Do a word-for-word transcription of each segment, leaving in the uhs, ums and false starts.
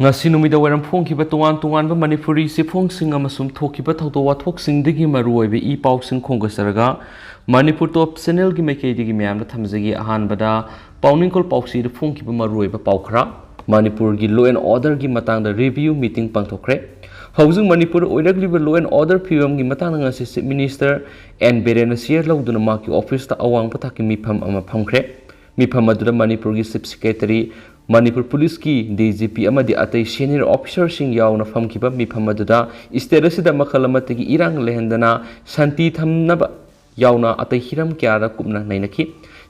ꯉꯁꯤ ꯅꯨꯃꯤꯗꯥꯡ ꯋꯥꯏꯔꯝ ꯐꯣꯡꯈꯤꯕ ꯇꯣꯉꯥꯟ ꯇꯣꯉꯥꯟꯕ ꯃꯅꯤꯄꯨꯔꯤ ꯆꯦꯐꯣꯡꯁꯤꯡ ꯑꯃꯁꯨꯡ ꯊꯣꯛꯈꯤꯕ ꯊꯧꯗꯣꯛ ꯋꯥꯊꯣꯛꯁꯤꯡꯗꯒꯤ ꯃꯔꯨꯑꯣꯏꯕ ꯏ ꯄꯥꯎꯁꯤꯡ ꯈꯣꯝꯒꯠꯆꯔꯒ ꯃꯅꯤꯄꯨꯔ ꯇꯣꯞ ꯆꯦꯅꯦꯜꯒꯤ ꯃꯥꯏꯀꯩꯗꯒꯤ ꯃꯌꯥꯝꯗ ꯊꯝꯖꯒꯦ꯫ ꯑꯍꯥꯟꯕꯗ ꯄꯥꯎꯅꯤꯡꯀꯣꯜ ꯄꯥꯎꯆꯦꯗ ꯐꯣꯡꯈꯤꯕ ꯃꯔꯨꯑꯣꯏꯕ ꯄꯥꯎ ꯈꯔ꯫ ꯃꯅꯤꯄꯨꯔꯒꯤ law and orderꯒꯤ ꯃꯇꯥꯡꯗ review meeting ꯄꯥꯡꯊꯣꯛꯈ꯭ꯔꯦ꯫ ꯍꯧꯖꯤꯛ ꯃꯅꯤꯄꯨꯔꯗ ꯑꯣꯏꯔꯛꯂꯤꯕ law and order ꯐꯤꯕꯝꯒꯤ ꯃꯇꯥꯡꯗ ꯉꯁꯤ Chief Minister ꯑꯦꯟ ꯕꯤꯔꯦꯟꯅ chair ꯂꯧꯗꯨꯅ ꯃꯍꯥꯛꯀꯤ officeꯇ ꯑꯋꯥꯡꯕ ꯊꯥꯛꯀꯤ ꯃꯤꯐꯝ ꯑꯃ ꯐꯝꯈ꯭ꯔꯦ꯫ ꯃꯤꯐꯝ ꯑꯗꯨꯗ ꯃꯅꯤꯄꯨꯔꯒꯤ Chief Secretary, ꯃꯅꯤꯄꯨꯔ ꯄꯨꯂꯤꯁꯀꯤ D G P ꯑꯃꯗꯤ ꯑꯇꯩ senior officerꯁꯤꯡ ꯌꯥꯎꯅ ꯐꯝꯈꯤꯕ ꯃꯤꯐꯝ ꯑꯗꯨꯗ state ꯑꯁꯤꯗ ꯃꯈꯜ ꯑꯃꯠꯇꯒꯤ ꯏꯔꯥꯡ ꯂꯩꯍꯟꯗꯅ ꯁꯥꯟꯇꯤ ꯊꯝꯅꯕ ꯌꯥꯎꯅ ꯑꯇꯩ ꯍꯤꯔꯝ ꯀꯌꯥꯗ ꯀꯨꯞꯅ ꯅꯩꯅꯈꯤ꯫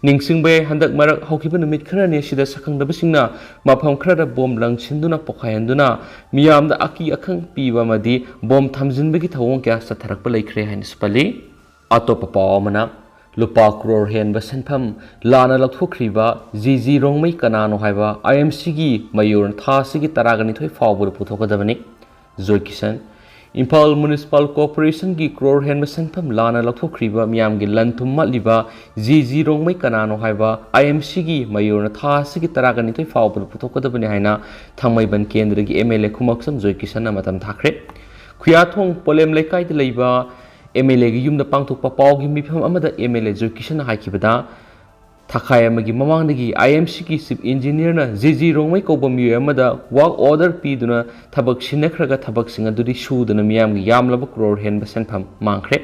ꯅꯤꯡꯁꯤꯡꯕ ꯌꯥꯏ, ꯍꯟꯗꯛ ꯃꯔꯛ ꯍꯧꯈꯤꯕ ꯅꯨꯃꯤꯠ ꯈꯔꯅꯤ ꯑꯁꯤꯗ ꯁꯛꯈꯪꯗꯕꯁꯤꯡꯅ ꯃꯐꯝ ꯈꯔꯗ bomb ꯂꯪꯁꯤꯟꯗꯨꯅ ꯄꯣꯈꯥꯏꯍꯟꯗꯨꯅ ꯃꯤꯌꯥꯝꯗ ꯑꯀꯤ ꯑꯈꯪ ꯄꯤꯕ ꯑꯃꯗꯤ bomb ꯊꯝꯖꯤꯟꯕꯒꯤ ꯊꯧꯑꯣꯡ ꯀꯌꯥ ꯆꯠꯊꯔꯛꯄ ꯂꯩꯈ꯭ꯔꯦ ꯍꯥꯏꯅꯁꯨ ꯄꯜꯂꯤ꯫ ꯑꯇꯣꯞꯄ ꯄꯥꯎ ꯑꯃꯅ, ꯂꯨꯄꯥ ꯀ꯭ꯔꯣꯔ ꯍꯦꯟꯕ ꯁꯦꯟꯐꯝ ꯂꯥꯟꯅ ꯂꯧꯊꯣꯛꯈ꯭ꯔꯤꯕ ꯖꯤ ꯖꯤ ꯔꯣꯡꯃꯩ ꯀꯅꯥꯅꯣ ꯍꯥꯏꯕ I M Cꯒꯤ ꯃꯌꯣꯔꯅ ꯊꯥ ꯑꯁꯤꯒꯤ ꯇꯔꯥꯒ ꯅꯤꯊꯣꯏ ꯐꯥꯎꯕꯗ ꯄꯨꯊꯣꯛꯀꯗꯕꯅꯤ꯫ ꯖꯣꯏ ꯀꯤꯁꯟ꯫ ꯏꯝꯐꯥꯜ Municipal Corporationꯒꯤ ꯀ꯭ꯔꯣꯔ ꯍꯦꯟꯕ ꯁꯦꯟꯐꯝ ꯂꯥꯟꯅ ꯂꯧꯊꯣꯛꯈ꯭ꯔꯤꯕ ꯃꯤꯌꯥꯝꯒꯤ ꯂꯟ ꯊꯨꯝ ꯃꯠꯂꯤꯕ ꯖꯤ ꯖꯤ ꯔꯣꯡꯃꯩ ꯀꯅꯥꯅꯣ ꯍꯥꯏꯕ I M Cꯒꯤ ꯃꯌꯣꯔꯅ ꯊꯥ ꯑꯁꯤꯒꯤ ꯇꯔꯥꯒ ꯅꯤꯊꯣꯏ ꯐꯥꯎꯕꯗ ꯄꯨꯊꯣꯛꯀꯗꯕꯅꯤ ꯍꯥꯏꯅ ꯊꯥꯡꯃꯩꯕꯟ ꯀꯦꯟꯗ꯭ꯔꯒꯤ M L A ꯈꯨꯃꯥꯛꯁꯝ ꯖꯣꯏ ꯀꯤꯁꯟꯅ ꯃꯇꯝ ꯊꯥꯈ꯭ꯔꯦ꯫ ꯈꯨꯌꯥꯊꯣꯡ ꯄꯣꯂꯦꯝ ꯂꯩꯀꯥꯏꯗ ꯂꯩꯕ M L Aꯒꯤ ꯌꯨꯝꯗ ꯄꯥꯡꯊꯣꯛꯄ ꯄꯥꯎꯒꯤ ꯃꯤꯐꯝ ꯑꯃꯗ M L A ꯖꯣꯏ ꯀꯤꯁꯟꯅ ꯍꯥꯏꯈꯤꯕꯗ, ꯊꯥꯈꯥꯏ ꯑꯃꯒꯤ ꯃꯃꯥꯡꯗꯒꯤ I M Cꯒꯤ Chief Engineerꯅ ꯖꯤ ꯖꯤ ꯔꯣꯡꯃꯩ ꯀꯧꯕ ꯃꯤꯑꯣꯏ ꯑꯃꯗ work order ꯄꯤꯗꯨꯅ ꯊꯕꯛ ꯁꯤꯟꯅꯈ꯭ꯔꯒ ꯊꯕꯛꯁꯤꯡ ꯑꯗꯨꯗꯤ ꯁꯨꯗꯅ ꯃꯤꯌꯥꯝꯒꯤ ꯌꯥꯝꯂꯕ ꯀ꯭ꯔꯣꯔ ꯍꯦꯟꯕ ꯁꯦꯟꯐꯝ ꯃꯥꯡꯈ꯭ꯔꯦ꯫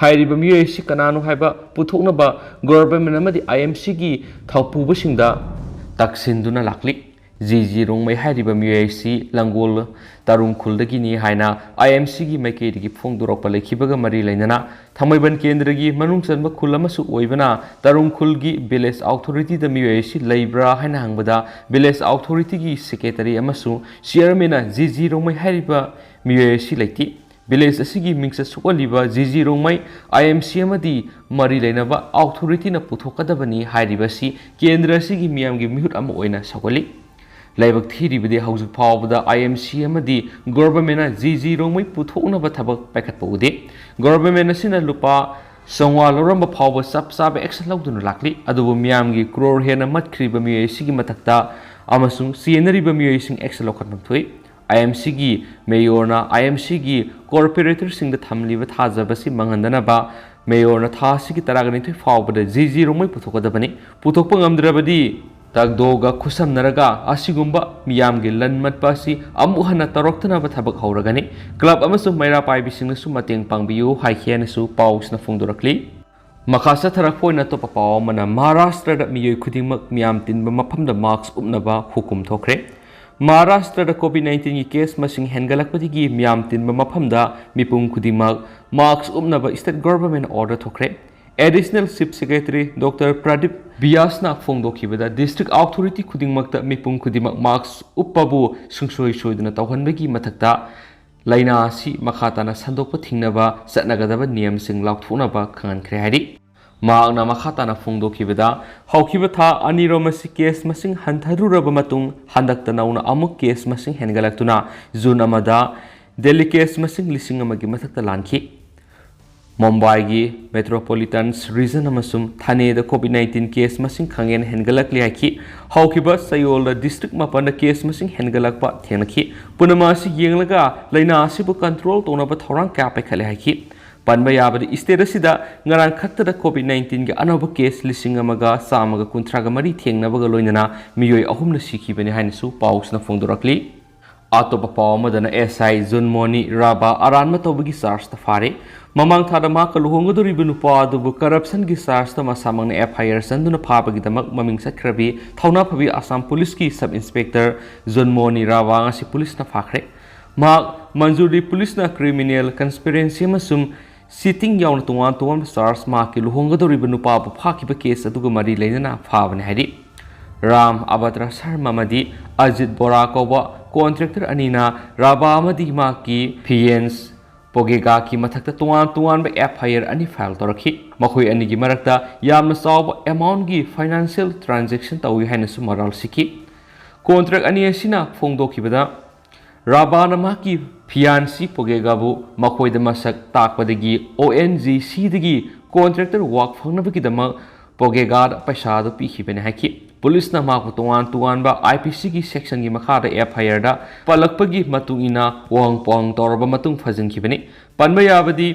ꯍꯥꯏꯔꯤꯕ ꯃꯤꯑꯣꯏ ꯑꯁꯤ ꯀꯅꯥꯅꯣ ꯍꯥꯏꯕ ꯄꯨꯊꯣꯛꯅꯕ government ꯑꯃꯗꯤ I M Cꯒꯤ ꯊꯧꯄꯨꯕꯁꯤꯡꯗ ꯇꯛꯁꯤꯟꯗꯨꯅ ꯂꯥꯛꯂꯤ꯫ ꯖꯤ ꯖꯤ ꯔꯣꯡꯃꯩ ꯍꯥꯏꯔꯤꯕ ꯃꯤꯑꯣꯏ ꯑꯁꯤ ꯂꯪꯒꯣꯜ ꯇꯥꯔꯨꯡ ꯈꯨꯜꯗꯒꯤꯅꯤ ꯍꯥꯏꯅ I M Cꯒꯤ ꯃꯥꯏꯀꯩꯗꯒꯤ ꯐꯣꯡꯗꯣꯔꯛꯄ ꯂꯩꯈꯤꯕꯒ ꯃꯔꯤ ꯂꯩꯅꯅ ꯊꯥꯡꯃꯩꯕꯟ ꯀꯦꯟꯗ꯭ꯔꯒꯤ ꯃꯅꯨꯡ ꯆꯟꯕ ꯈꯨꯜ ꯑꯃꯁꯨ ꯑꯣꯏꯕꯅ ꯇꯥꯔꯨꯡ ꯈꯨꯜꯒꯤ village authorityꯗ ꯃꯤꯑꯣꯏ ꯑꯁꯤ ꯂꯩꯕ꯭ꯔꯥ ꯍꯥꯏꯅ ꯍꯪꯕꯗ village authorityꯒꯤ secretary ꯑꯃꯁꯨꯡ chairmanꯅ ꯖꯤ ꯖꯤ ꯔꯣꯡꯃꯩ ꯍꯥꯏꯔꯤꯕ ꯃꯤꯑꯣꯏ ꯑꯁꯤ ꯂꯩꯇꯦ꯫ Village ꯑꯁꯤꯒꯤ ꯃꯤꯡꯆꯠ ꯁꯣꯛꯍꯜꯂꯤꯕ G G Rongmei I M C ꯑꯃꯗꯤ ꯃꯔꯤ ꯂꯩꯅꯕ authorityꯅ ꯄꯨꯊꯣꯛꯀꯗꯕꯅꯤ ꯍꯥꯏꯔꯤꯕꯁꯤ ꯀꯦꯟꯗ꯭ꯔ ꯑꯁꯤꯒꯤ ꯃꯤꯌꯥꯝꯒꯤ ꯃꯤꯍꯨꯠ ꯑꯃ ꯑꯣꯏꯅ ꯁꯧꯒꯠꯂꯤ꯫ ꯂꯥꯏꯕꯛ ꯊꯤꯔꯤꯕꯗꯤ ꯍꯧꯖꯤꯛ ꯐꯥꯎꯕꯗ I M C ꯑꯃꯗꯤ governmentꯅ ꯖꯤ ꯖꯤ ꯔꯣꯡꯃꯩ ꯄꯨꯊꯣꯛꯅꯕ ꯊꯕꯛ ꯄꯥꯏꯈꯠꯄ ꯎꯗꯦ꯫ Government ꯑꯁꯤꯅ ꯂꯨꯄꯥ ꯆꯥꯝꯃꯉꯥ ꯂꯧꯔꯝꯕ ꯐꯥꯎꯕ ꯆꯞ ꯆꯥꯕ action ꯂꯧꯗꯨꯅ ꯂꯥꯛꯂꯤ꯫ ꯑꯗꯨꯕꯨ ꯃꯤꯌꯥꯝꯒꯤ ꯀ꯭ꯔꯣꯔ ꯍꯦꯟꯅ ꯃꯠꯈ꯭ꯔꯤꯕ ꯃꯤꯑꯣꯏ ꯑꯁꯤꯒꯤ ꯃꯊꯛꯇ ꯑꯃꯁꯨꯡ ꯆꯦꯟꯅꯔꯤꯕ ꯃꯤꯑꯣꯏꯁꯤꯡ action ꯂꯧꯈꯠꯐꯝ ꯊꯣꯛꯏ꯫ IMCꯒꯤ mayorꯅ IMCꯒꯤ corporatorꯁꯤꯡꯗ ꯊꯝꯂꯤꯕ ꯊꯥꯖꯕꯁꯤ ꯃꯥꯡꯍꯟꯗꯅꯕ mayorꯅ ꯊꯥ ꯑꯁꯤꯒꯤ ꯇꯔꯥꯒ ꯅꯤꯊꯣꯏ ꯐꯥꯎꯕꯗ ꯖꯤ ꯖꯤ ꯔꯣꯡꯃꯩ ꯄꯨꯊꯣꯛꯀꯗꯕꯅꯤ꯫ ꯄꯨꯊꯣꯛꯄ ꯉꯝꯗ꯭ꯔꯕꯗꯤ ꯇꯒꯗꯣꯒ ꯈꯨꯠꯁꯝꯅꯔꯒ ꯑꯁꯤꯒꯨꯝꯕ ꯃꯤꯌꯥꯝꯒꯤ ꯂꯟ ꯃꯠꯄ ꯑꯁꯤ ꯑꯃꯨꯛ ꯍꯟꯅ ꯇꯧꯔꯛꯇꯅꯕ ꯊꯕꯛ ꯍꯧꯔꯒꯅꯤ꯫ Club ꯑꯃꯁꯨꯡ ꯃꯩꯔꯥ ꯄꯥꯏꯕꯤꯁꯤꯡꯅꯁꯨ ꯃꯇꯦꯡ ꯄꯥꯡꯕꯤꯌꯨ ꯍꯥꯏꯈꯤ ꯍꯥꯏꯅꯁꯨ ꯄꯥꯎꯁꯤꯅ ꯐꯣꯡꯗꯣꯔꯛꯂꯤ꯫ ꯃꯈꯥ ꯆꯠꯊꯔꯛꯄ ꯑꯣꯏꯅ ꯑꯇꯣꯞꯄ ꯄꯥꯎ ꯑꯃꯅ, ꯃꯍꯥꯔꯥꯁꯇ꯭ꯔꯗ ꯃꯤꯑꯣꯏ ꯈꯨꯗꯤꯡꯃꯛ ꯃꯤꯌꯥꯝ ꯇꯤꯟꯕ ꯃꯐꯝꯗ mask ꯎꯞꯅꯕ ꯍꯨꯀꯨꯝ ꯊꯣꯛꯈ꯭ꯔꯦ꯫ ꯃꯍꯥꯔꯥꯁꯇ꯭ꯔꯗ COVID nineteenꯒꯤ case ꯃꯁꯤꯡ ꯍꯦꯟꯒꯠꯂꯛꯄꯗꯒꯤ ꯃꯤꯌꯥꯝ ꯇꯤꯟꯕ ꯃꯐꯝꯗ ꯃꯤꯄꯨꯝ ꯈꯨꯗꯤꯡꯃꯛ mask ꯎꯞꯅꯕ state government order ꯊꯣꯛꯈ꯭ꯔꯦ꯫ Additional Chief Secretary Doctor Pradip Vyasꯅ ꯐꯣꯡꯗꯣꯛꯈꯤꯕꯗ, district authority ꯈꯨꯗꯤꯡꯃꯛꯇ ꯃꯤꯄꯨꯝ ꯈꯨꯗꯤꯡꯃꯛ mask ꯎꯞꯄꯕꯨ ꯁꯨꯡꯁꯣꯏ ꯁꯣꯏꯗꯅ ꯇꯧꯍꯟꯕꯒꯤ ꯃꯊꯛꯇ, ꯂꯥꯏꯅꯥ ꯑꯁꯤ ꯃꯈꯥ ꯇꯥꯅ ꯁꯟꯗꯣꯛꯄ ꯊꯤꯡꯅꯕ ꯆꯠꯅꯒꯗꯕ ꯅꯤꯌꯝꯁꯤꯡ ꯂꯥꯎꯊꯣꯛꯅꯕ ꯈꯪꯍꯟꯈ꯭ꯔꯦ ꯍꯥꯏꯔꯤ꯫ ꯃꯍꯥꯛꯅ ꯃꯈꯥ ꯇꯥꯅ ꯐꯣꯡꯗꯣꯛꯈꯤꯕꯗ, ꯍꯧꯈꯤꯕ ꯊꯥ ꯑꯅꯤꯔꯣꯝ ꯑꯁꯤ case ꯃꯁꯤꯡ ꯍꯟꯊꯔꯨꯔꯕ ꯃꯇꯨꯡ, ꯍꯟꯗꯛꯇ ꯅꯧꯅ ꯑꯃꯨꯛ case ꯃꯁꯤꯡ ꯍꯦꯟꯒꯠꯂꯛꯇꯨꯅ June ꯑꯃꯗ Delhi case ꯃꯁꯤꯡ ꯂꯤꯁꯤꯡ ꯑꯃꯒꯤ ꯃꯊꯛꯇ ꯂꯥꯟꯈꯤ꯫ ꯃꯨꯝꯕꯥꯏꯒꯤ metropolitan region ꯑꯃꯁꯨꯡ ꯊꯥꯅꯦꯗ COVID nineteen case ꯃꯁꯤꯡ ꯈꯪꯍꯦꯟ ꯍꯦꯟꯒꯠꯂꯛꯂꯤ ꯍꯥꯏꯈꯤ꯫ ꯍꯧꯈꯤꯕ ꯆꯌꯣꯜꯗ district ꯃꯥꯄꯟꯗ case ꯃꯁꯤꯡ ꯍꯦꯟꯒꯠꯂꯛꯄ ꯊꯦꯡꯅꯈꯤ꯫ ꯄꯨꯝꯅꯃꯛ ꯑꯁꯤ ꯌꯦꯡꯂꯒ ꯂꯥꯏꯅꯥ ꯑꯁꯤꯕꯨ control ꯇꯧꯅꯕ ꯊꯧꯔꯥꯡ ꯀꯌꯥ ꯄꯥꯏꯈꯠꯂꯦ ꯍꯥꯏꯈꯤ꯫ ꯄꯟꯕ ꯌꯥꯕꯗꯤ, state ꯑꯁꯤꯗ ꯉꯔꯥꯡ ꯈꯛꯇꯗ COVID nineteenꯒꯤ ꯑꯅꯧꯕ case ꯂꯤꯁꯤꯡ ꯑꯃꯒ ꯆꯥꯝꯃꯒ ꯀꯨꯟꯊ꯭ꯔꯥꯒ ꯃꯔꯤ ꯊꯦꯡꯅꯕꯒ ꯂꯣꯏꯅꯅ ꯃꯤꯑꯣꯏ ꯑꯍꯨꯝꯅ ꯁꯤꯈꯤꯕꯅꯤ ꯍꯥꯏꯅꯁꯨ ꯄꯥꯎꯁꯤꯅ ꯐꯣꯡꯗꯣꯔꯛꯂꯤ꯫ ꯑꯇꯣꯞꯄ ꯄꯥꯎ ꯑꯃꯗꯅ, SI ꯖꯨꯟꯃꯣꯅꯤ ꯔꯥꯕꯥ ꯑꯔꯥꯟꯕ ꯇꯧꯕꯒꯤ chargeꯇ ꯐꯥꯔꯦ꯫ ꯃꯃꯥꯡ ꯊꯥꯗ ꯃꯍꯥꯛꯀ ꯂꯨꯍꯣꯡꯒꯗꯧꯔꯤꯕ ꯅꯨꯄꯥ ꯑꯗꯨꯕꯨ corruptionꯒꯤ chargeꯇ ꯃꯁꯥꯃꯛꯅ FIR ꯆꯟꯗꯨꯅ ꯐꯥꯕꯒꯤꯗꯃꯛ ꯃꯃꯤꯡ ꯆꯠꯈ꯭ꯔꯕꯤ ꯊꯧꯅꯥ ꯐꯕꯤ ꯑꯁꯥꯝ ꯄꯨꯂꯤꯁꯀꯤ sub inspector ꯖꯨꯟꯃꯣꯅꯤ ꯔꯥꯕꯥ ꯉꯁꯤ ꯄꯨꯂꯤꯁꯅ ꯐꯥꯈ꯭ꯔꯦ꯫ ꯃꯍꯥꯛ ꯃꯟꯖꯨꯔꯤ ꯄꯨꯂꯤꯁꯅ criminal conspiracy ꯑꯃꯁꯨꯡ cheating ꯌꯥꯎꯅ ꯇꯣꯉꯥꯟ ꯇꯣꯉꯥꯟꯕ charge ꯃꯍꯥꯛꯀꯤ ꯂꯨꯍꯣꯡꯒꯗꯧꯔꯤꯕ ꯅꯨꯄꯥꯕꯨ ꯐꯥꯈꯤꯕ case ꯑꯗꯨꯒ ꯃꯔꯤ ꯂꯩꯅꯅ ꯐꯥꯕꯅꯤ ꯍꯥꯏꯔꯤ꯫ ꯔꯥꯝ ꯑꯕꯗ꯭ꯔ ꯁꯔꯃ ꯑꯃꯗꯤ ꯑꯖꯤꯠ ꯕꯣꯔꯥ ꯀꯧꯕ contractor ꯑꯅꯤꯅ ꯔꯥꯕꯥ ꯑꯃꯗꯤ ꯃꯍꯥꯛꯀꯤ fiancée ꯄꯣꯒꯦꯒꯥꯒꯤ ꯃꯊꯛꯇ ꯇꯣꯉꯥꯟ ꯇꯣꯉꯥꯟꯕ FIR ꯑꯅꯤ file ꯇꯧꯔꯛꯈꯤ꯫ ꯃꯈꯣꯏ ꯑꯅꯤꯒꯤ ꯃꯔꯛꯇ ꯌꯥꯝꯅ ꯆꯥꯎꯕ amountꯀꯤ financial transaction ꯇꯧꯏ ꯍꯥꯏꯅꯁꯨ ꯃꯔꯥꯜ ꯁꯤꯈꯤ꯫ Contract ꯑꯅꯤ ꯑꯁꯤꯅ ꯐꯣꯡꯗꯣꯛꯈꯤꯕꯗ, ꯔꯥꯕꯥꯅ ꯃꯍꯥꯛꯀꯤ fiancée ꯄꯣꯒꯦꯒꯥꯕꯨ ꯃꯈꯣꯏꯗ ꯃꯁꯛ ꯇꯥꯛꯄꯗꯒꯤ ONGCꯗꯒꯤ contractor work ꯐꯪꯅꯕꯒꯤꯗꯃꯛ ꯄꯣꯒꯦꯒꯥꯗ ꯄꯩꯁꯥ ꯑꯗꯨ ꯄꯤꯈꯤꯕꯅꯤ ꯍꯥꯏꯈꯤ꯫ ꯄꯨꯂꯤꯁꯅ ꯃꯍꯥꯛꯄꯨ ꯇꯣꯉꯥꯟ ꯇꯣꯉꯥꯟꯕ IPCꯒꯤ sectionꯒꯤ ꯃꯈꯥꯗ FIRꯗ ꯄꯜꯂꯛꯄꯒꯤ ꯃꯇꯨꯡ ꯏꯟꯅ ꯋꯥꯍꯪ ꯄꯥꯎꯍꯪ ꯇꯧꯔꯕ ꯃꯇꯨꯡ ꯐꯥꯖꯤꯟꯈꯤꯕꯅꯤ꯫ ꯄꯟꯕ ꯌꯥꯕꯗꯤ,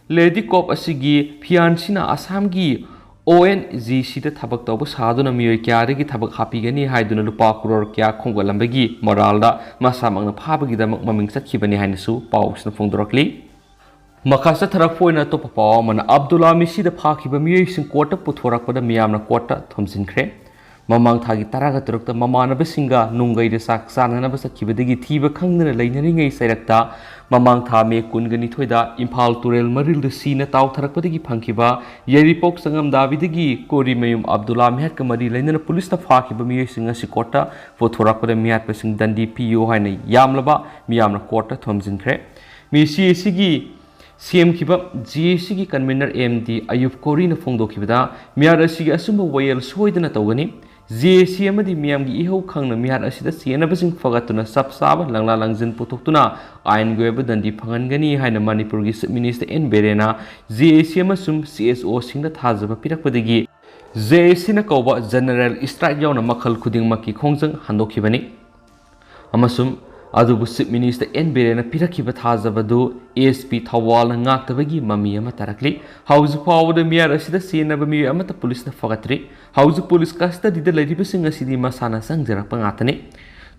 Lady Cop ꯑꯁꯤꯒꯤ fianceeꯅ ꯑꯁꯥꯝꯒꯤ ONGCꯗ ꯊꯕꯛ ꯇꯧꯕ ꯁꯥꯗꯨꯅ ꯃꯤꯑꯣꯏ ꯀꯌꯥꯗꯒꯤ ꯊꯕꯛ ꯍꯥꯞꯄꯤꯒꯅꯤ ꯍꯥꯏꯗꯨꯅ ꯂꯨꯄꯥ ꯀ꯭ꯔꯣꯔ ꯀꯌꯥ ꯈꯣꯝꯒꯠꯂꯝꯕꯒꯤ ꯃꯔꯥꯜꯗ ꯃꯁꯥꯃꯛꯅ ꯐꯥꯕꯒꯤꯗꯃꯛ ꯃꯃꯤꯡ ꯆꯠꯈꯤꯕꯅꯤ ꯍꯥꯏꯅꯁꯨ ꯄꯥꯎꯁꯤꯅ ꯐꯣꯡꯗꯣꯔꯛꯂꯤ꯫ ꯃꯈꯥ ꯆꯠꯊꯔꯛꯄ ꯑꯣꯏꯅ ꯑꯇꯣꯞꯄ ꯄꯥꯎ ꯑꯃꯅ, ꯑꯕꯗꯨꯜꯂꯥ ꯃꯤꯁꯤꯗ ꯐꯥꯈꯤꯕ ꯃꯤꯑꯣꯏꯁꯤꯡ courtꯇ ꯄꯨꯊꯣꯔꯛꯄꯗ ꯃꯤꯌꯥꯝꯅ courtꯇ ꯊꯣꯝꯖꯤꯟꯈ꯭ꯔꯦ꯫ ꯃꯃꯥꯡ ꯊꯥꯒꯤ ꯇꯔꯥꯒ ꯇꯔꯨꯛꯇ ꯃꯃꯥꯟꯅꯕꯁꯤꯡꯒ ꯅꯨꯡꯒꯩꯗ ꯆꯥꯛ ꯆꯥꯅꯅꯕ ꯆꯠꯈꯤꯕꯗꯒꯤ ꯊꯤꯕ ꯈꯪꯗꯅ ꯂꯩꯅꯔꯤꯉꯩ ꯆꯩꯔꯛꯇ ꯃꯃꯥꯡ ꯊꯥ ꯃꯦ ꯀꯨꯟꯒ ꯅꯤꯊꯣꯏꯗ ꯏꯝꯐꯥꯜ ꯇꯨꯔꯦꯜ ꯃꯔꯤꯜꯗ ꯁꯤꯅ ꯇꯥꯎꯊꯔꯛꯄꯗꯒꯤ ꯐꯪꯈꯤꯕ ꯌꯥꯏꯔꯤꯄꯣꯛ ꯆꯉꯝꯗꯥꯕꯤꯗꯒꯤ ꯀꯣꯔꯤꯃꯌꯨꯝ ꯑꯕꯗꯨꯜꯂꯥ ꯃꯤꯍꯥꯠꯀ ꯃꯔꯤ ꯂꯩꯅꯅ ꯄꯨꯂꯤꯁꯅ ꯐꯥꯈꯤꯕ ꯃꯤꯑꯣꯏꯁꯤꯡ ꯑꯁꯤ courtꯇ ꯄꯨꯊꯣꯔꯛꯄꯗ ꯃꯤꯍꯥꯠꯄꯁꯤꯡ ꯗꯟꯗꯤ ꯄꯤꯌꯨ ꯍꯥꯏꯅ ꯌꯥꯝꯂꯕ ꯃꯤꯌꯥꯝꯅ courtꯇ ꯊꯣꯝꯖꯤꯟꯈ꯭ꯔꯦ꯫ ꯃꯤꯁꯤ ꯑꯁꯤꯒꯤ ꯁꯦꯝꯈꯤꯕ JACꯒꯤ convener MD ꯑꯌꯨꯕ ꯀꯣꯔꯤꯅ ꯐꯣꯡꯗꯣꯛꯈꯤꯕꯗ, ꯃꯤꯍꯥꯠ ꯑꯁꯤꯒꯤ ꯑꯆꯨꯝꯕ ꯋꯥꯌꯦꯜ ꯁꯣꯏꯗꯅ ꯇꯧꯒꯅꯤ꯫ JAC ꯑꯃꯗꯤ ꯃꯤꯌꯥꯝꯒꯤ ꯏꯍꯧ ꯈꯪꯅ ꯃꯤꯍꯥꯠ ꯑꯁꯤꯗ ꯆꯦꯟꯅꯕꯁꯤꯡ ꯐꯒꯠꯇꯨꯅ ꯆꯞ ꯆꯥꯕ ꯂꯪꯂꯥ ꯂꯪꯖꯤꯟ ꯄꯨꯊꯣꯛꯇꯨꯅ ꯑꯥꯏꯟꯒꯤ ꯑꯣꯏꯕ ꯗꯟꯗꯤ ꯐꯪꯍꯟꯒꯅꯤ ꯍꯥꯏꯅ ꯃꯅꯤꯄꯨꯔꯒꯤ Chief Minister N ꯕꯤꯔꯦꯟꯅ JAC ꯑꯃꯁꯨꯡ CSOꯁꯤꯡꯗ ꯊꯥꯖꯕ ꯄꯤꯔꯛꯄꯗꯒꯤ JACꯅ ꯀꯧꯕ general strike ꯌꯥꯎꯅ ꯃꯈꯜ ꯈꯨꯗꯤꯡꯃꯛꯀꯤ ꯈꯣꯡꯖꯪ ꯍꯟꯗꯣꯛꯈꯤꯕꯅꯤ꯫ ꯑꯃꯁꯨꯡ ꯑꯗꯨꯕꯨ Chief Minister N ꯕꯤꯔꯦꯟꯅ ꯄꯤꯔꯛꯈꯤꯕ ꯊꯥꯖꯕꯗꯨ SP ꯊꯧꯕꯥꯜꯅ ꯉꯥꯛꯇꯕꯒꯤ ꯃꯃꯤ ꯑꯃ ꯇꯥꯔꯛꯂꯤ꯫ ꯍꯧꯖꯤꯛ ꯐꯥꯎꯕꯗ ꯃꯤꯍꯥꯠ ꯑꯁꯤꯗ ꯆꯦꯟꯅꯕ ꯃꯤꯑꯣꯏ ꯑꯃꯠꯇ ꯄꯨꯂꯤꯁꯅ ꯐꯒꯠꯇ꯭ꯔꯤ꯫ ꯍꯧꯖꯤꯛ ꯄꯨꯂꯤꯁ custody ꯗ ꯂꯩꯔꯤꯕꯁꯤꯡ ꯑꯁꯤꯗꯤ ꯃꯁꯥꯅ ꯆꯪꯖꯔꯛꯄ ꯉꯥꯛꯇꯅꯤ꯫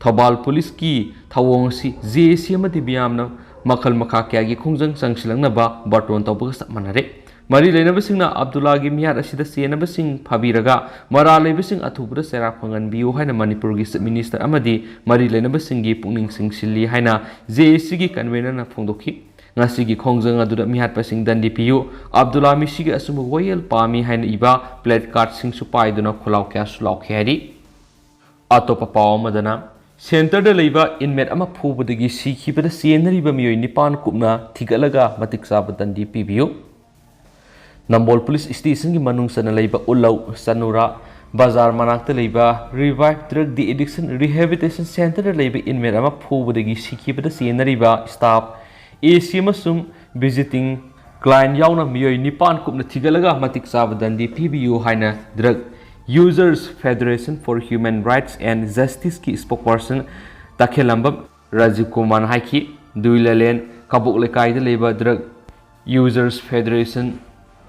ꯊꯧꯕꯥꯜ ꯄꯨꯂꯤꯁꯀꯤ ꯊꯧꯑꯣꯡ ꯑꯁꯤ JAC ꯑꯃꯗꯤ ꯃꯤꯌꯥꯝꯅ ꯃꯈꯜ ꯃꯈꯥ ꯀꯌꯥꯒꯤ ꯈꯣꯡꯖꯪ ꯆꯪꯁꯤꯜꯂꯛꯅꯕ ꯕꯥꯔꯇꯣꯟ ꯇꯧꯕꯒ ꯆꯞ ꯃꯥꯟꯅꯔꯦ꯫ ꯃꯔꯤ ꯂꯩꯅꯕꯁꯤꯡꯅ ꯑꯕꯗꯨꯜꯂꯥꯒꯤ ꯃꯤꯍꯥꯠ ꯑꯁꯤꯗ ꯆꯦꯟꯅꯕꯁꯤꯡ ꯐꯥꯕꯤꯔꯒ ꯃꯔꯥꯜ ꯂꯩꯕꯁꯤꯡ ꯑꯊꯨꯕꯗ ꯆꯩꯔꯥꯛ ꯐꯪꯍꯟꯕꯤꯌꯨ ꯍꯥꯏꯅ ꯃꯅꯤꯄꯨꯔꯒꯤ Chief Minister ꯑꯃꯗꯤ ꯃꯔꯤ ꯂꯩꯅꯕꯁꯤꯡꯒꯤ ꯄꯨꯛꯅꯤꯡ ꯆꯤꯡꯁꯤꯜꯂꯤ ꯍꯥꯏꯅ JACꯒꯤ convenerꯅ ꯐꯣꯡꯗꯣꯛꯈꯤ꯫ ꯉꯁꯤꯒꯤ ꯈꯣꯡꯖꯪ ꯑꯗꯨꯗ ꯃꯤꯍꯥꯠꯄꯁꯤꯡ ꯗꯟꯗꯤ ꯄꯤꯌꯨ, ꯑꯕꯗꯨꯜꯂꯥ ꯃꯤꯁꯤꯒꯤ ꯑꯆꯨꯝꯕ ꯋꯥꯌꯦꯜ ꯄꯥꯝꯃꯤ ꯍꯥꯏꯅ ꯏꯕ placardꯁꯤꯡꯁꯨ ꯄꯥꯏꯗꯨꯅ ꯈꯣꯜꯂꯥꯎ ꯀꯌꯥꯁꯨ ꯂꯥꯎꯈꯤ ꯍꯥꯏꯔꯤ꯫ ꯑꯇꯣꯞꯄ ꯄꯥꯎ ꯑꯃꯗꯅ, centreꯗ ꯂꯩꯕ inmate ꯑꯃ ꯐꯨꯕꯗꯒꯤ ꯁꯤꯈꯤꯕꯗ ꯆꯦꯟꯅꯔꯤꯕ ꯃꯤꯑꯣꯏ ꯅꯤꯄꯥꯟ ꯀꯨꯞꯅ ꯊꯤꯒꯠꯂꯒ ꯃꯇꯤꯛ ꯆꯥꯕ ꯗꯟꯗꯤ ꯄꯤꯕꯤꯌꯨ꯫ ꯅꯝꯕꯣꯜ ꯄꯨꯂꯤꯁ stationꯒꯤ ꯃꯅꯨꯡ ꯆꯟꯅ ꯂꯩꯕ ꯎꯂꯧ ꯆꯅꯨꯔꯥ ꯕꯖꯥꯔ ꯃꯅꯥꯛꯇ ꯂꯩꯕ Revive Drug De-Addiction Rehabilitation Centreꯗ ꯂꯩꯕ inmate ꯑꯃ ꯐꯨꯕꯗꯒꯤ ꯁꯤꯈꯤꯕꯗ ꯆꯦꯟꯅꯔꯤꯕ staff, AC ꯑꯃꯁꯨꯡ visiting client ꯌꯥꯎꯅ ꯃꯤꯑꯣꯏ ꯅꯤꯄꯥꯟ ꯀꯨꯞꯅ ꯊꯤꯒꯠꯂꯒ ꯃꯇꯤꯛ ꯆꯥꯕ ꯗꯟꯗꯤ ꯄꯤꯕꯤꯌꯨ ꯍꯥꯏꯅ Drug Users Federation for Human Rights and Justice ꯀꯤ spokesperson ꯇꯈꯦꯜꯂꯝꯕꯝ ꯔꯥꯖꯤꯕ ꯀꯨꯃꯥꯔꯅ ꯍꯥꯏꯈꯤ, ꯗꯨꯏꯂꯂꯦꯟ ꯀꯕꯣꯛ ꯂꯩꯀꯥꯏꯗ ꯂꯩꯕ drug Users Federation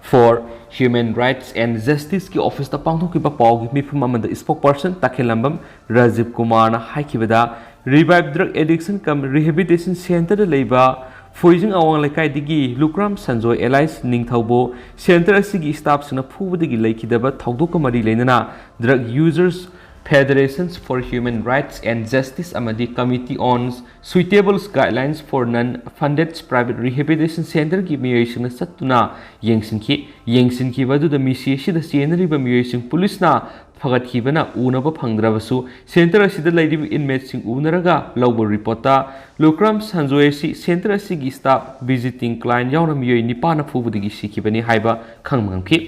for Human Rights and Justice ꯀꯤ office ꯇ ꯄꯥꯡꯊꯣꯛꯈꯤꯕ ꯄꯥꯎꯒꯤ ꯃꯤꯐꯝ ꯑꯃꯗ spokesperson ꯇꯈꯦꯜꯂꯝꯕꯝ ꯔꯥꯖꯤꯕ ꯀꯨꯃꯥꯔꯅ ꯍꯥꯏꯈꯤꯕꯗ, Revive Drug Addiction cum Rehabilitation Center ꯗ ꯂꯩꯕ ꯐꯣꯏꯖꯤꯡ ꯑꯋꯥꯡ ꯂꯩꯀꯥꯏꯗꯒꯤ ꯂꯨꯀ꯭ꯔꯥꯝ ꯁꯟꯖꯣꯏ alias ꯅꯤꯡꯊꯧꯕꯨ center ꯑꯁꯤꯒꯤ staff ꯁꯤꯡꯅ ꯐꯨꯕꯗꯒꯤ ꯂꯩꯈꯤꯗꯕ ꯊꯧꯗꯣꯛꯀ ꯃꯔꯤ ꯂꯩꯅꯅ Drug Users Federations for Human Rights and Justice ꯑꯃꯗꯤ Committee on Suitable Guidelines for Non-Funded Private Rehabilitation Center ꯒꯤ ꯃꯤꯑꯣꯏꯁꯤꯡꯅ ꯆꯠꯇꯨꯅ ꯌꯦꯡꯁꯤꯟꯈꯤ꯫ ꯌꯦꯡꯁꯤꯟꯈꯤꯕ ꯑꯗꯨꯗ ꯃꯤꯁꯤ ꯑꯁꯤꯗ ꯆꯦꯟꯅꯔꯤꯕ ꯃꯤꯑꯣꯏꯁꯤꯡ ꯄꯨꯂꯤꯁꯅ ꯐꯒꯠꯈꯤꯕꯅ ꯎꯅꯕ ꯐꯪꯗ꯭ꯔꯕꯁꯨ, center ꯑꯁꯤꯗ ꯂꯩꯔꯤꯕ inmateꯁꯤꯡ ꯎꯅꯔꯒ ꯂꯧꯕ reportꯇ ꯂꯨꯀ꯭ꯔꯥꯝ ꯁꯟꯖꯣꯏ ꯑꯁꯤ center ꯑꯁꯤꯒꯤ staff, visiting client ꯌꯥꯎꯅ ꯃꯤꯑꯣꯏ ꯅꯤꯄꯥꯟꯅ ꯐꯨꯕꯗꯒꯤ ꯁꯤꯈꯤꯕꯅꯤ ꯍꯥꯏꯕ ꯈꯪꯕ ꯉꯝꯈꯤ꯫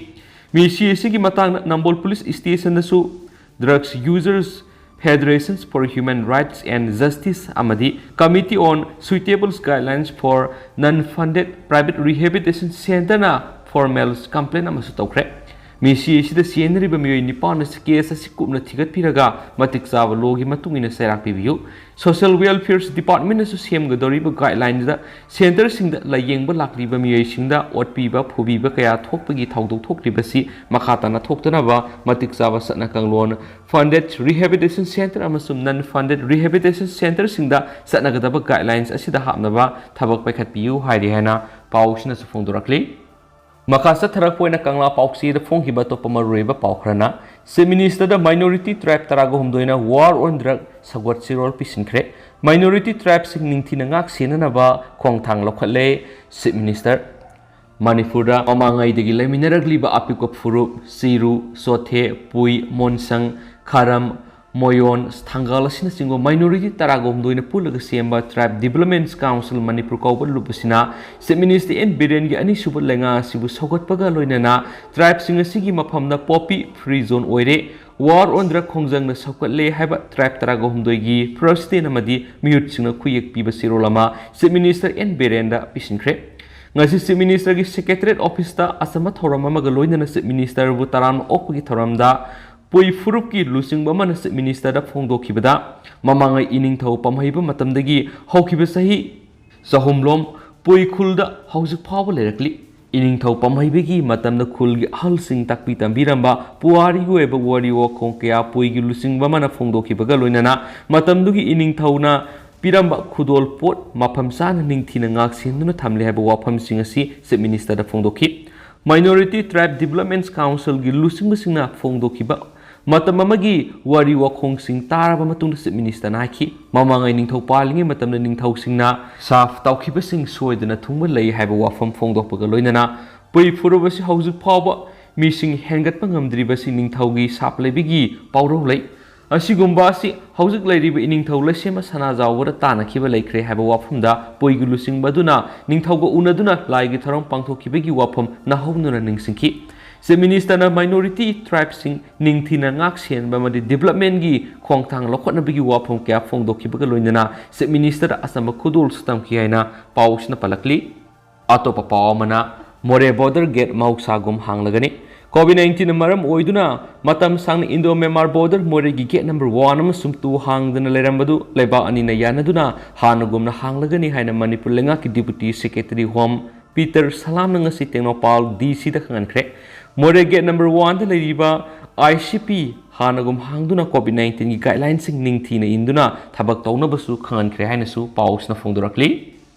ꯃꯤꯁꯤ ꯑꯁꯤꯒꯤ ꯃꯇꯥꯡꯗ ꯅꯝꯕꯣꯜ police stationꯗꯁꯨ Drugs Users Federations for Human Rights and Justice ꯑꯃꯗꯤ Committee on Suitable Guidelines for Non-Funded Private Rehabilitation Centerꯅ formal complaint ꯑꯃꯁꯨ ꯇꯧꯈ꯭ꯔꯦ꯫ ꯃꯤꯁꯤ ꯑꯁꯤꯗ ꯆꯦꯟꯅꯔꯤꯕ ꯃꯤꯑꯣꯏ ꯅꯤꯄꯥꯟ ꯑꯁꯤ case ꯑꯁꯤ ꯀꯨꯞꯅ ꯊꯤꯒꯠꯄꯤꯔꯒ ꯃꯇꯤꯛ ꯆꯥꯕ lawꯒꯤ ꯃꯇꯨꯡ ꯏꯟꯅ ꯆꯩꯔꯥꯛ ꯄꯤꯕꯤꯌꯨ꯫ Social Welfare Departmentꯅꯁꯨ ꯁꯦꯝꯒꯗꯧꯔꯤꯕ guidelinesꯇ centerꯁꯤꯡꯗ ꯂꯥꯌꯦꯡꯕ ꯂꯥꯛꯂꯤꯕ ꯃꯤꯑꯣꯏꯁꯤꯡꯗ ꯑꯣꯠꯄꯤꯕ, ꯐꯨꯕꯤꯕ ꯀꯌꯥ ꯊꯣꯛꯄꯒꯤ ꯊꯧꯗꯣꯛ ꯊꯣꯛꯂꯤꯕꯁꯤ ꯃꯈꯥ ꯇꯥꯅ ꯊꯣꯛꯇꯅꯕ ꯃꯇꯤꯛ ꯆꯥꯕ ꯆꯠꯅ ꯀꯥꯡꯂꯣꯟ, funded rehabilitation center ꯑꯃꯁꯨꯡ non-funded rehabilitation centerꯁꯤꯡꯗ ꯆꯠꯅꯒꯗꯕ guidelines ꯑꯁꯤꯗ ꯍꯥꯞꯅꯕ ꯊꯕꯛ ꯄꯥꯏꯈꯠꯄꯤꯌꯨ ꯍꯥꯏꯔꯤ ꯍꯥꯏꯅ ꯄꯥꯎꯁꯤꯅꯁꯨ ꯐꯣꯡꯗꯣꯔꯛꯂꯤ꯫ ꯃꯈꯥ ꯆꯠꯊꯔꯛꯄ ꯑꯣꯏꯅ ꯀꯪꯂꯥ ꯄꯥꯎꯆꯦꯗ ꯐꯣꯡꯈꯤꯕ ꯑꯇꯣꯞꯄ ꯃꯔꯨꯑꯣꯏꯕ ꯄꯥꯎ ꯈꯔꯅ, Chief Ministerꯗ minority tribe ꯇꯔꯥꯒ ꯍꯨꯝꯗꯣꯏꯅ War on Drug ꯁꯧꯒꯠ ꯆꯦꯔꯣꯜ ꯄꯤꯁꯤꯟꯈ꯭ꯔꯦ꯫ Minority tribeꯁꯤꯡ ꯅꯤꯡꯊꯤꯅ ꯉꯥꯛ ꯁꯦꯟꯅꯅꯕ ꯈꯣꯡꯊꯥꯡ ꯂꯧꯈꯠꯂꯦ꯫ Chief Minister, ꯃꯅꯤꯄꯨꯔꯗ ꯃꯃꯥꯡꯉꯩꯗꯒꯤ ꯂꯩꯃꯤꯟꯅꯔꯛꯂꯤꯕ ꯑꯄꯤꯛꯄ ꯐꯨꯔꯨꯞ, ꯆꯤꯔꯨ, ꯆꯣꯊꯦ, ꯄꯨꯏ, ꯃꯣꯟꯁꯪ, ꯈꯥꯔꯝ, ꯃꯣꯌꯣꯟ, ꯊꯪꯒꯥꯜ ꯑꯁꯤꯅꯆꯤꯡꯕ minority ꯇꯔꯥꯒ ꯍꯨꯝꯗꯣꯏꯅ ꯄꯨꯜꯂꯒ ꯁꯦꯝꯕ Tribe Development Council ꯃꯅꯤꯄꯨꯔ ꯀꯧꯕ ꯂꯨꯞ ꯑꯁꯤꯅ Chief Minister ꯑꯦꯟ ꯕꯤꯔꯦꯟꯒꯤ ꯑꯅꯤꯁꯨꯕ ꯂꯩꯉꯥꯛ ꯑꯁꯤꯕꯨ ꯁꯧꯒꯠꯄꯒ ꯂꯣꯏꯅꯅ tribeꯁꯤꯡ ꯑꯁꯤꯒꯤ ꯃꯐꯝꯗ poppy free zone ꯑꯣꯏꯔꯦ꯫ War on Drug ꯈꯣꯡꯖꯪꯅ ꯁꯧꯒꯠꯂꯦ ꯍꯥꯏꯕ tribe ꯇꯔꯥꯒ ꯍꯨꯝꯗꯣꯏꯒꯤ president ꯑꯃꯗꯤ ꯃꯤꯍꯨꯠꯁꯤꯡꯅ ꯈꯨꯌꯦꯛ ꯄꯤꯕ ꯆꯦꯔꯣꯜ ꯑꯃ Chief Minister ꯑꯦꯟ ꯕꯤꯔꯦꯟꯗ ꯄꯤꯁꯤꯟꯈ꯭ꯔꯦ꯫ ꯉꯁꯤ Chief Ministerꯒꯤ Secretariat Officeꯇ ꯑꯆꯝꯕ ꯊꯧꯔꯝ ꯑꯃꯒ ꯂꯣꯏꯅꯅ Chief Ministerꯕꯨ ꯇꯔꯥꯝꯅ ꯑꯣꯛꯄꯒꯤ ꯊꯧꯔꯝꯗ ꯄꯨꯏ ꯐꯨꯔꯨꯞꯀꯤ ꯂꯨꯆꯤꯡꯕ ꯑꯃꯅ Chief Ministerꯗ ꯐꯣꯡꯗꯣꯛꯈꯤꯕꯗ, ꯃꯃꯥꯡꯉꯩ ꯏꯅꯤꯡꯊꯧ ꯄꯥꯝꯍꯩꯕ ꯃꯇꯝꯗꯒꯤ ꯍꯧꯈꯤꯕ ꯆꯍꯤ ꯆꯍꯨꯝꯂꯣꯝ ꯄꯨꯏ ꯈꯨꯜꯗ ꯍꯧꯖꯤꯛ ꯐꯥꯎꯕ ꯂꯩꯔꯛꯂꯤ꯫ ꯏꯅꯤꯡꯊꯧ ꯄꯥꯝꯍꯩꯕꯒꯤ ꯃꯇꯝꯗ ꯈꯨꯜꯒꯤ ꯑꯍꯜꯁꯤꯡ ꯇꯥꯛꯄꯤ ꯇꯝꯕꯤꯔꯝꯕ ꯄꯨꯋꯥꯔꯤꯒꯤ ꯑꯣꯏꯕ ꯋꯥꯔꯤ ꯋꯥꯈꯣꯡ ꯀꯌꯥ ꯄꯨꯏꯒꯤ ꯂꯨꯆꯤꯡꯕ ꯑꯃꯅ ꯐꯣꯡꯗꯣꯛꯈꯤꯕꯒ ꯂꯣꯏꯅꯅ ꯃꯇꯝꯗꯨꯒꯤ ꯏꯅꯤꯡꯊꯧꯅ ꯄꯤꯔꯝꯕ ꯈꯨꯗꯣꯜ ꯄꯣꯠ ꯃꯐꯝ ꯆꯥꯅ ꯅꯤꯡꯊꯤꯅ ꯉꯥꯛ ꯁꯦꯟꯗꯨꯅ ꯊꯝꯂꯦ ꯍꯥꯏꯕ ꯋꯥꯐꯝꯁꯤꯡ ꯑꯁꯤ Chief Ministerꯗ ꯐꯣꯡꯗꯣꯛꯈꯤ꯫ Minority Tribe Development Councilꯒꯤ ꯂꯨꯆꯤꯡꯕꯁꯤꯡꯅ ꯐꯣꯡꯗꯣꯛꯈꯤꯕ ꯃꯇꯝ ꯑꯃꯒꯤ ꯋꯥꯔꯤ ꯋꯥꯈꯣꯡꯁꯤꯡ ꯇꯥꯔꯕ ꯃꯇꯨꯡꯗ Chief Ministerꯅ ꯍꯥꯏꯈꯤ, ꯃꯃꯥꯡꯉꯩ ꯅꯤꯡꯊꯧ ꯄꯥꯜꯂꯤꯉꯩ ꯃꯇꯝꯗ ꯅꯤꯡꯊꯧꯁꯤꯡꯅ ꯁꯥꯐ ꯇꯧꯈꯤꯕꯁꯤꯡ ꯁꯣꯏꯗꯅ ꯊꯨꯡꯕ ꯂꯩ ꯍꯥꯏꯕ ꯋꯥꯐꯝ ꯐꯣꯡꯗꯣꯛꯄꯒ ꯂꯣꯏꯅꯅ ꯄꯨꯏ ꯐꯨꯔꯨꯞ ꯑꯁꯤ ꯍꯧꯖꯤꯛ ꯐꯥꯎꯕ ꯃꯤꯁꯤꯡ ꯍꯦꯟꯒꯠꯄ ꯉꯝꯗ꯭ꯔꯤꯕꯁꯤ ꯅꯤꯡꯊꯧꯒꯤ ꯁꯥꯞ ꯂꯩꯕꯒꯤ ꯄꯥꯎꯔꯧ ꯂꯩ꯫ ꯑꯁꯤꯒꯨꯝꯕ ꯑꯁꯤ ꯍꯧꯖꯤꯛ ꯂꯩꯔꯤꯕ ꯏꯅꯤꯡꯊꯧ ꯂꯩꯁꯦꯝꯕ ꯁꯅꯥꯖꯥꯎꯕꯗ ꯇꯥꯟꯅꯈꯤꯕ ꯂꯩꯈ꯭ꯔꯦ ꯍꯥꯏꯕ ꯋꯥꯐꯝꯗ ꯄꯨꯏꯒꯤ ꯂꯨꯆꯤꯡꯕ ꯑꯗꯨꯅ ꯅꯤꯡꯊꯧꯒ ꯎꯅꯗꯨꯅ ꯂꯥꯏꯒꯤ ꯊꯧꯔꯝ ꯄꯥꯡꯊꯣꯛꯈꯤꯕꯒꯤ ꯋꯥꯐꯝ ꯅꯧꯍꯧꯅꯅ ꯅꯤꯡꯁꯤꯡꯈꯤ꯫ Chief Ministerꯅ minority tribeꯁꯤꯡ ꯅꯤꯡꯊꯤꯅ ꯉꯥꯛ ꯁꯦꯟꯕ ꯑꯃꯗꯤ developmentꯒꯤ ꯈꯣꯡꯊꯥꯡ ꯂꯧꯈꯠꯅꯕꯒꯤ ꯋꯥꯐꯝ ꯀꯌꯥ ꯐꯣꯡꯗꯣꯛꯈꯤꯕꯒ ꯂꯣꯏꯅꯅ Chief Ministerꯗ ꯑꯆꯝꯕ ꯈꯨꯗꯣꯜꯁꯨ ꯇꯝꯈꯤ ꯍꯥꯏꯅ ꯄꯥꯎꯁꯤꯅ ꯄꯜꯂꯛꯂꯤ꯫ ꯑꯇꯣꯞꯄ ꯄꯥꯎ ꯑꯃꯅ, ꯃꯣꯔꯦ border gate ꯃꯍꯧꯁꯥꯒꯨꯝ ꯍꯥꯡꯂꯒꯅꯤ꯫ COVID nineteen ꯃꯔꯝ ꯑꯣꯏꯗꯨꯅ ꯃꯇꯝ ꯁꯥꯡꯅ Indo Myanmar border ꯃꯣꯔꯦꯒꯤ gate number one ꯑꯃꯁꯨꯡ two ꯍꯥꯡꯗꯅ ꯂꯩꯔꯝꯕꯗꯨ ꯂꯩꯕꯥꯛ ꯑꯅꯤꯅ ꯌꯥꯅꯗꯨꯅ ꯍꯥꯟꯅꯒꯨꯝꯅ ꯍꯥꯡꯂꯒꯅꯤ ꯍꯥꯏꯅ ꯃꯅꯤꯄꯨꯔ ꯂꯩꯉꯥꯛꯀꯤ Deputy Secretary Home ꯄꯤꯇꯔ ꯁꯂꯥꯝꯅ ꯉꯁꯤ ꯇꯦꯡꯅꯧꯄꯜ DCꯗ ꯈꯪꯍꯟꯈ꯭ꯔꯦ꯫ ꯃꯣꯔꯦ gate number oneꯗ ꯂꯩꯔꯤꯕ ICP ꯍꯥꯟꯅꯒꯨꯝ ꯍꯥꯡꯗꯨꯅ COVID nineteenꯒꯤ guidelineꯁꯤꯡ ꯅꯤꯡꯊꯤꯅ ꯏꯟꯗꯨꯅ ꯊꯕꯛ ꯇꯧꯅꯕꯁꯨ ꯈꯪꯍꯟꯈ꯭ꯔꯦ ꯍꯥꯏꯅꯁꯨ ꯄꯥꯎꯁꯤꯅ ꯐꯣꯡꯗꯣꯔꯛꯂꯤ꯫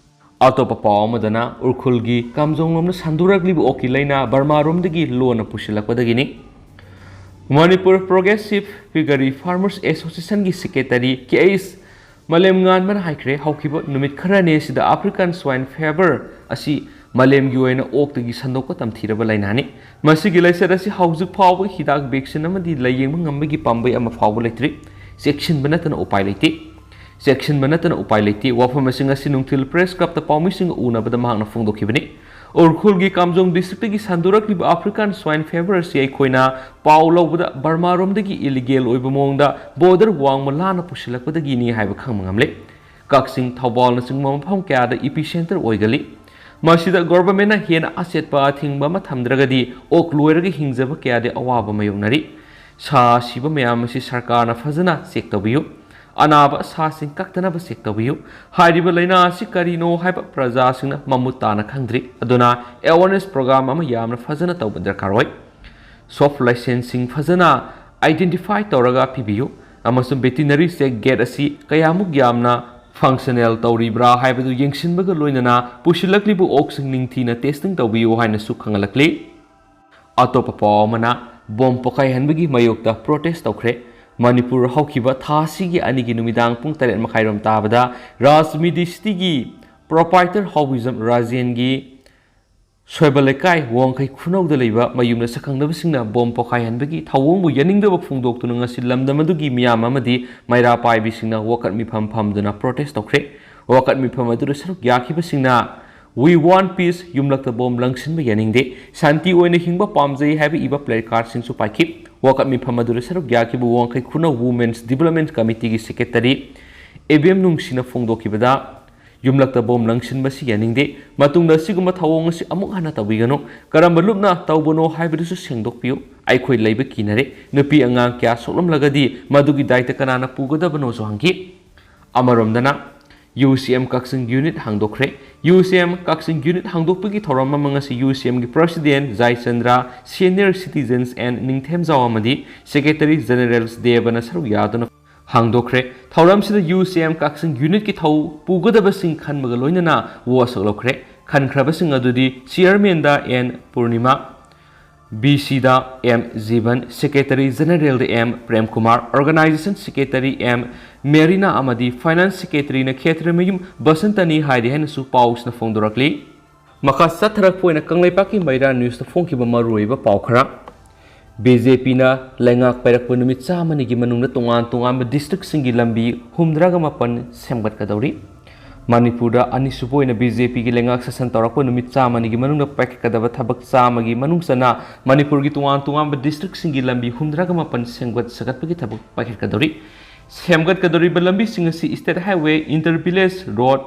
ꯑꯇꯣꯞꯄ ꯄꯥꯎ ꯑꯃꯗꯅ ꯎꯔꯈꯨꯜꯒꯤ ꯀꯥꯝꯖꯣꯡꯂꯣꯝꯗ ꯁꯟꯗꯣꯔꯛꯂꯤꯕ ꯑꯣꯀꯤ ꯂꯩꯅꯥ ꯕꯔꯃꯥꯔꯣꯝꯗꯒꯤ ꯂꯣꯟꯅ ꯄꯨꯁꯤꯜꯂꯛꯄꯗꯒꯤꯅꯤ꯫ ꯃꯅꯤꯄꯨꯔ Progressive Piggery Farmers Associationꯒꯤ Secretary ꯀꯦ ꯑꯩꯆ ꯃꯥꯂꯦꯝꯉꯥꯟꯕꯅ ꯍꯥꯏꯈ꯭ꯔꯦ, ꯍꯧꯈꯤꯕ ꯅꯨꯃꯤꯠ ꯈꯔꯅꯤ ꯑꯁꯤꯗ African Swine Fever ꯑꯁꯤ ꯃꯥꯂꯦꯝꯒꯤ ꯑꯣꯏꯅ ꯑꯣꯛꯇꯒꯤ ꯁꯟꯗꯣꯛꯄ ꯇꯝꯊꯤꯔꯕ ꯂꯥꯏꯅꯥꯅꯤ꯫ ꯃꯁꯤꯒꯤ ꯂꯥꯏꯆꯠ ꯑꯁꯤ ꯍꯧꯖꯤꯛ ꯐꯥꯎꯕ ꯍꯤꯗꯥꯛ, vaccine ꯑꯃꯗꯤ ꯂꯥꯌꯦꯡꯕ ꯉꯝꯕꯒꯤ ꯄꯥꯝꯕꯩ ꯑꯃ ꯐꯥꯎꯕ ꯂꯩꯇ꯭ꯔꯤ꯫ ꯆꯦꯛꯁꯤꯟꯕ ꯅꯠꯇꯅ ꯎꯄꯥꯏ ꯂꯩꯇꯦ꯫ ꯆꯦꯛꯁꯤꯟꯕ ꯅꯠꯇꯅ ꯎꯄꯥꯏ ꯂꯩꯇꯦ꯫ ꯋꯥꯐꯝ ꯑꯁꯤꯡ ꯑꯁꯤ ꯅꯨꯡꯊꯤꯜ Press Clubꯇ ꯄꯥꯎꯃꯤꯁꯤꯡꯒ ꯎꯅꯕꯗ ꯃꯍꯥꯛꯅ ꯐꯣꯡꯗꯣꯛꯈꯤꯕꯅꯤ꯫ ꯎꯔꯈꯨꯜꯒꯤ ꯀꯥꯝꯖꯣꯡ districtꯇꯒꯤ ꯁꯟꯗꯣꯔꯛꯂꯤꯕ African Swine Fever ꯑꯁꯤ ꯑꯩꯈꯣꯏꯅ ꯄꯥꯎ ꯂꯧꯕꯗ ꯕꯔꯃꯥꯔꯣꯝꯗꯒꯤ illegal ꯑꯣꯏꯕ ꯃꯑꯣꯡꯗ border ꯋꯥꯡꯃ ꯂꯥꯟꯅ ꯄꯨꯁꯤꯜꯂꯛꯄꯗꯒꯤꯅꯤ ꯍꯥꯏꯕ ꯈꯪꯕ ꯉꯝꯂꯦ꯫ ꯀꯛꯆꯤꯡ, ꯊꯧꯕꯥꯜꯅꯆꯤꯡꯕ ꯃꯐꯝ ꯀꯌꯥꯗ epicentre ꯑꯣꯏꯒꯜꯂꯤ꯫ ꯃꯁꯤꯗ ꯒꯣꯚꯔꯟꯃꯦꯟꯠꯅ ꯍꯦꯟꯅ ꯑꯆꯦꯠꯄ ꯑꯊꯤꯡꯕ ꯑꯃ ꯊꯝꯗ꯭ꯔꯒꯗꯤ ꯑꯣꯛ ꯂꯣꯏꯔꯒ ꯍꯤꯡꯖꯕ ꯀꯌꯥꯗꯤ ꯑꯋꯥꯕ ꯃꯥꯌꯣꯛꯅꯔꯤ꯫ ꯁꯥ ꯁꯤꯕ ꯃꯌꯥꯝ ꯑꯁꯤ ꯁꯔꯀꯥꯔꯅ ꯐꯖꯅ ꯆꯦꯛ ꯇꯧꯕꯤꯌꯨ꯫ ꯑꯅꯥꯕ ꯁꯥꯁꯤꯡ ꯀꯛꯇꯅꯕ ꯆꯦꯛ ꯇꯧꯕꯤꯌꯨ꯫ ꯍꯥꯏꯔꯤꯕ ꯂꯥꯏꯅꯥ ꯑꯁꯤ ꯀꯔꯤꯅꯣ ꯍꯥꯏꯕ ꯄ꯭ꯔꯖꯥꯁꯤꯡꯅ ꯃꯃꯨꯠ ꯇꯥꯅ ꯈꯪꯗ꯭ꯔꯤ꯫ ꯑꯗꯨꯅ ꯑꯦꯋꯥꯔꯅꯦꯁ ꯄ꯭ꯔꯣꯒ꯭ꯔꯥꯝ ꯑꯃ ꯌꯥꯝꯅ ꯐꯖꯅ ꯇꯧꯕ ꯗꯔꯀꯥꯔ ꯑꯣꯏ꯫ ꯁꯣꯐ ꯂꯥꯏꯁꯦꯟꯁꯁꯤꯡ ꯐꯖꯅ ꯑꯥꯏꯗꯦꯟꯇꯤꯐꯥꯏ ꯇꯧꯔꯒ ꯄꯤꯕꯤꯌꯨ ꯑꯃꯁꯨꯡ ꯚꯦꯇꯤꯅꯔꯤ ꯆꯦꯛ ꯒꯦꯠ ꯑꯁꯤ ꯀꯌꯥꯃꯨꯛ ꯌꯥꯝꯅ ꯐꯪꯁꯅꯦꯜ ꯇꯧꯔꯤꯕ꯭ꯔꯥ ꯍꯥꯏꯕꯗꯨ ꯌꯦꯡꯁꯤꯟꯕꯒ ꯂꯣꯏꯅꯅ ꯄꯨꯁꯤꯜꯂꯛꯂꯤꯕ ꯑꯣꯛꯁꯤꯡ ꯅꯤꯡꯊꯤꯅ ꯇꯦꯁꯇꯤꯡ ꯇꯧꯕꯤꯌꯨ ꯍꯥꯏꯅꯁꯨ ꯈꯪꯍꯜꯂꯛꯂꯤ꯫ ꯑꯇꯣꯞꯄ ꯄꯥꯎ ꯑꯃꯅ, ꯕꯣꯝ ꯄꯣꯈꯥꯏꯍꯟꯕꯒꯤ ꯃꯥꯌꯣꯛꯇ ꯄ꯭ꯔꯣꯇꯦꯁ ꯇꯧꯈ꯭ꯔꯦ꯫ ꯃꯅꯤꯄꯨꯔ ꯍꯧꯈꯤꯕ ꯊꯥ ꯑꯁꯤꯒꯤ ꯑꯅꯤꯒꯤ ꯅꯨꯃꯤꯗꯥꯡ ꯄꯨꯡ ꯇꯔꯦꯠ ꯃꯈꯥꯏꯔꯣꯝ ꯇꯥꯕꯗ ꯔꯥꯖꯃꯤꯗꯤ ꯁꯤꯇꯤꯒꯤ ꯄ꯭ꯔꯣꯄꯥꯏꯇꯔ ꯍꯥꯎꯕꯤꯖꯝ ꯔꯥꯖꯦꯟꯒꯤ ꯁꯣꯏꯕ ꯂꯩꯀꯥꯏ ꯋꯥꯡꯈꯩ ꯈꯨꯅꯧꯗ ꯂꯩꯕ ꯃꯌꯨꯝꯗ ꯁꯛꯈꯪꯗꯕꯁꯤꯡꯅ ꯕꯣꯝ ꯄꯣꯈꯥꯏꯍꯟꯕꯒꯤ ꯊꯧꯑꯣꯡꯕꯨ ꯌꯥꯅꯤꯡꯗꯕ ꯐꯣꯡꯗꯣꯛꯇꯨꯅ ꯉꯁꯤ ꯂꯝꯗꯝ ꯑꯗꯨꯒꯤ ꯃꯤꯌꯥꯝ ꯑꯃꯗꯤ ꯃꯩꯔꯥ ꯄꯥꯏꯕꯤꯁꯤꯡꯅ ꯋꯥꯀꯠ ꯃꯤꯐꯝ ꯐꯝꯗꯨꯅ ꯄ꯭ꯔꯣꯇꯦꯁ ꯇꯧꯈ꯭ꯔꯦ꯫ ꯋꯥꯀꯠ ꯃꯤꯐꯝ ꯑꯗꯨꯗ ꯁꯔꯨꯛ ꯌꯥꯈꯤꯕꯁꯤꯡꯅ "We want peace", ꯌꯨꯝꯂꯛꯇ ꯕꯣꯝ ꯂꯪꯁꯤꯟꯕ ꯌꯥꯅꯤꯡꯗꯦ, "ꯁꯥꯟꯇꯤ ꯑꯣꯏꯅ ꯍꯤꯡꯕ ꯄꯥꯝꯖꯩ" ꯍꯥꯏꯕ ꯏꯕ ꯄ꯭ꯂꯦ ꯀꯥꯔꯗꯁꯤꯡꯁꯨ ꯄꯥꯏꯈꯤ꯫ ꯋꯥꯀꯠ ꯃꯤꯐꯝ ꯑꯗꯨꯗ ꯁꯔꯨꯛ ꯌꯥꯈꯤꯕ ꯋꯥꯡꯈꯩ ꯈꯨꯅꯧ ꯋꯨꯃꯦꯟꯁ ꯗꯤꯕꯂꯞꯃꯦꯟꯠ ꯀꯃꯤꯇꯤꯒꯤ ꯁꯦꯀ꯭ꯔꯦꯇꯔꯤ ꯑꯦꯕꯦꯝ ꯅꯨꯡꯁꯤꯅ ꯐꯣꯡꯗꯣꯛꯈꯤꯕꯗ, "ꯌꯨꯝꯂꯛꯇ ꯕꯣꯝ ꯂꯪꯁꯤꯟꯕꯁꯤ ꯌꯥꯅꯤꯡꯗꯦ꯫ ꯃꯇꯨꯡꯗ ꯑꯁꯤꯒꯨꯝꯕ ꯊꯧꯑꯣꯡ ꯑꯁꯤ ꯑꯃꯨꯛ ꯍꯟꯅ ꯇꯧꯕꯤꯒꯅꯨ꯫ ꯀꯔꯝꯕ ꯂꯨꯞꯅ ꯇꯧꯕꯅꯣ ꯍꯥꯏꯕꯗꯨꯁꯨ ꯁꯦꯡꯗꯣꯛꯄꯤꯌꯨ꯫ ꯑꯩꯈꯣꯏ ꯂꯩꯕ ꯀꯤꯅꯔꯦ꯫ ꯅꯨꯄꯤ ꯑꯉꯥꯡ ꯀꯌꯥ ꯁꯣꯛꯂꯝꯂꯒꯗꯤ ꯃꯗꯨꯒꯤ ꯗꯥꯏꯇ ꯀꯅꯥꯅ ꯄꯨꯒꯗꯕꯅꯣꯁꯨ ꯍꯪꯈꯤ"꯫ ꯑꯃꯔꯣꯝꯗꯅ, ꯌꯨ ꯁꯤ ꯑꯦꯝ ꯀꯛꯆꯤꯡ ꯌꯨꯅꯤꯠ ꯍꯥꯡꯗꯣꯛꯈ꯭ꯔꯦ꯫ ꯌꯨ ꯁꯤ ꯑꯦꯝ ꯀꯛꯆꯤꯡ ꯌꯨꯅꯤꯠ ꯍꯥꯡꯗꯣꯛꯄꯒꯤ ꯊꯧꯔꯝ ꯑꯃ ꯉꯁꯤ ꯌꯨ ꯁꯤ ꯑꯦꯝꯒꯤ ꯄ꯭ꯔꯁꯤꯗꯦꯟꯠ ꯖꯥꯏꯆꯟꯗ꯭ꯔ, ꯁꯦꯅꯤꯌꯔ ꯁꯤꯇꯤꯖꯟꯁ ꯑꯦꯟ ꯅꯤꯡꯊꯦꯝꯖꯥꯎ ꯑꯃꯗꯤ ꯁꯦꯀ꯭ꯔꯦꯇꯔꯤ ꯖꯦꯅꯦꯔꯦꯜꯁ ꯗꯦꯕꯅ ꯁꯔꯨꯛ ꯌꯥꯗꯨꯅ ꯍꯥꯡꯗꯣꯛꯈ꯭ꯔꯦ꯫ ꯊꯧꯔꯝꯁꯤꯗ ꯌꯨ ꯁꯤ ꯑꯦꯝ ꯀꯛꯆꯤꯡ ꯌꯨꯅꯤꯠꯀꯤ ꯊꯧ ꯄꯨꯒꯗꯕꯁꯤꯡ ꯈꯟꯕꯒ ꯂꯣꯏꯅꯅ ꯋꯥꯁꯛ ꯂꯧꯈ꯭ꯔꯦ꯫ ꯈꯟꯈ꯭ꯔꯕꯁꯤꯡ ꯑꯗꯨꯗꯤ ꯆꯤꯌꯔꯃꯦꯟꯗ ꯑꯦꯟ ꯄꯨꯔꯅꯤꯃꯥ, ꯕꯤ ꯁꯤꯗ ꯑꯦꯝ ꯖꯤꯕꯟ, ꯁꯦꯀ꯭ꯔꯦꯇꯔꯤ ꯖꯦꯅꯦꯔꯦꯜꯗ M Premkumar, organization secretary M Merina ꯑꯃꯗꯤ ꯐꯥꯏꯅꯥꯟꯁ ꯁꯦꯀ꯭ꯔꯦꯇꯔꯤꯅ ꯈꯦꯇ꯭ꯔꯃꯌꯨꯝ ꯕꯁꯟꯇꯅꯤ ꯍꯥꯏꯔꯤ ꯍꯥꯏꯅꯁꯨ ꯄꯥꯎꯁꯤꯅ ꯐꯣꯡꯗꯣꯔꯛꯂꯤ꯫ ꯃꯈꯥ ꯆꯠꯊꯔꯛꯄ ꯑꯣꯏꯅ ꯀꯪꯂꯩꯄꯥꯛꯀꯤ ꯃꯩꯔꯥ ꯅ꯭ꯌꯨꯁꯇ ꯐꯣꯡꯈꯤꯕ ꯃꯔꯨꯑꯣꯏꯕ ꯄꯥꯎ ꯈꯔ꯫ ꯕꯤ ꯖꯦ ꯄꯤꯅ ꯂꯩꯉꯥꯛ ꯄꯥꯏꯔꯛꯄ ꯅꯨꯃꯤꯠ ꯆꯥꯝꯃꯅꯤꯒꯤ ꯃꯅꯨꯡꯗ ꯇꯣꯉꯥꯟ ꯇꯣꯉꯥꯟꯕ ꯗꯤꯁꯇ꯭ꯔꯤꯛꯁꯤꯡꯒꯤ ꯂꯝꯕꯤ ꯍꯨꯝꯗ꯭ꯔꯥꯒ ꯃꯥꯄꯟ ꯁꯦꯝꯒꯠꯀꯗꯧꯔꯤ꯫ ꯃꯅꯤꯄꯨꯔꯗ ꯑꯅꯤꯁꯨꯕ ꯑꯣꯏꯅ ꯕꯤ ꯖꯦ ꯄꯤꯒꯤ ꯂꯩꯉꯥꯛ ꯁꯥꯁꯟ ꯇꯧꯔꯛꯄ ꯅꯨꯃꯤꯠ ꯆꯥꯝꯃꯅꯤꯒꯤ ꯃꯅꯨꯡꯗ ꯄꯥꯏꯈꯠꯀꯗꯕ ꯊꯕꯛ ꯆꯥꯝꯃꯒꯤ ꯃꯅꯨꯡ ꯆꯟꯅ ꯃꯅꯤꯄꯨꯔꯒꯤ ꯇꯣꯉꯥꯟ ꯇꯣꯉꯥꯟꯕ ꯗꯤꯁꯇ꯭ꯔꯤꯛꯁꯤꯡꯒꯤ ꯂꯝꯕꯤ ꯍꯨꯝꯗ꯭ꯔꯥꯒ ꯃꯥꯄꯟ ꯁꯦꯝꯒꯠ ꯁꯥꯒꯠꯄꯒꯤ ꯊꯕꯛ ꯄꯥꯏꯈꯠꯀꯗꯧꯔꯤ꯫ ꯁꯦꯝꯒꯠꯀꯗꯧꯔꯤꯕ ꯂꯝꯕꯤꯁꯤꯡ ꯑꯁꯤ state highway, inter village road,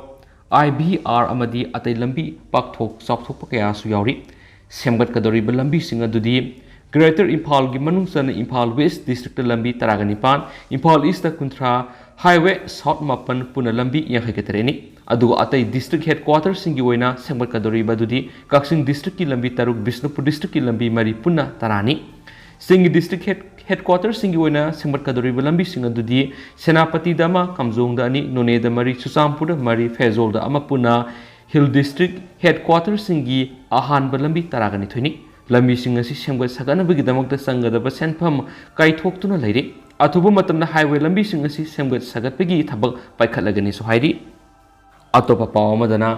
I B R ꯑꯃꯗꯤ ꯑꯇꯩ ꯂꯝꯕꯤ ꯄꯥꯛꯊꯣꯛ ꯆꯥꯎꯊꯣꯛꯄ ꯀꯌꯥꯁꯨ ꯌꯥꯎꯔꯤ꯫ ꯁꯦꯝꯒꯠꯀꯗꯧꯔꯤꯕ ꯂꯝꯕꯤꯁꯤꯡ ꯑꯗꯨꯗꯤ Greater ꯏꯝꯐꯥꯜꯒꯤ ꯃꯅꯨꯡ ꯆꯟꯅ ꯏꯝꯐꯥꯜ West Districtꯇ ꯂꯝꯕꯤ ꯇꯔꯥꯒ ꯅꯤꯄꯥꯟ, ꯏꯝꯐꯥꯜ Eastꯇ ꯀꯨꯟꯊ꯭ꯔꯥ, Highway South ꯃꯥꯄꯟ, ꯄꯨꯟꯅ ꯂꯝꯕꯤ ꯌꯥꯡꯈꯩꯒ ꯇꯔꯦꯠꯅꯤ꯫ ꯑꯗꯨꯒ ꯑꯇꯩ district headquarterꯁꯤꯡꯒꯤ ꯑꯣꯏꯅ ꯁꯦꯝꯒꯠꯀꯗꯧꯔꯤꯕ ꯑꯗꯨꯗꯤ ꯀꯛꯆꯤꯡ districtꯀꯤ ꯂꯝꯕꯤ ꯇꯔꯨꯛ, ꯕꯤꯁꯅꯨꯄꯨꯔ districtꯀꯤ ꯂꯝꯕꯤ ꯃꯔꯤ, ꯄꯨꯟꯅ ꯇꯔꯥꯅꯤ꯫ ꯆꯤꯡꯒꯤ district head headquarterꯁꯤꯡꯒꯤ ꯑꯣꯏꯅ ꯁꯦꯝꯒꯠꯀꯗꯧꯔꯤꯕ ꯂꯝꯕꯤꯁꯤꯡ ꯑꯗꯨꯗꯤ ꯁꯦꯅꯥꯄꯇꯤꯗ ꯑꯃ, ꯀꯥꯝꯖꯣꯡꯗ ꯑꯅꯤ, ꯅꯣꯅꯦꯗ ꯃꯔꯤ, ꯆꯨꯔꯆꯥꯟꯄꯨꯔꯗ ꯃꯔꯤ, ꯐꯦꯖꯣꯜꯗ ꯑꯃ, ꯄꯨꯟꯅ Hill District headquarterꯁꯤꯡꯒꯤ ꯑꯍꯥꯟꯕ ꯂꯝꯕꯤ ꯇꯔꯥꯒ ꯅꯤꯊꯣꯏꯅꯤ꯫ ꯂꯝꯕꯤꯁꯤꯡ ꯑꯁꯤ ꯁꯦꯝꯒꯠ ꯁꯥꯒꯠꯅꯕꯒꯤꯗꯃꯛꯇ ꯆꯪꯒꯗꯕ ꯁꯦꯟꯐꯝ ꯀꯥꯏꯊꯣꯛꯇꯨꯅ ꯂꯩꯔꯤ꯫ ꯑꯊꯨꯕ ꯃꯇꯝꯗ highway ꯂꯝꯕꯤꯁꯤꯡ ꯑꯁꯤ ꯁꯦꯝꯒꯠ ꯁꯥꯒꯠꯄꯒꯤ ꯊꯕꯛ ꯄꯥꯏꯈꯠꯂꯒꯅꯤꯁꯨ ꯍꯥꯏꯔꯤ꯫ ꯑꯇꯣꯞꯄ ꯄꯥꯎ ꯑꯃꯗꯅ,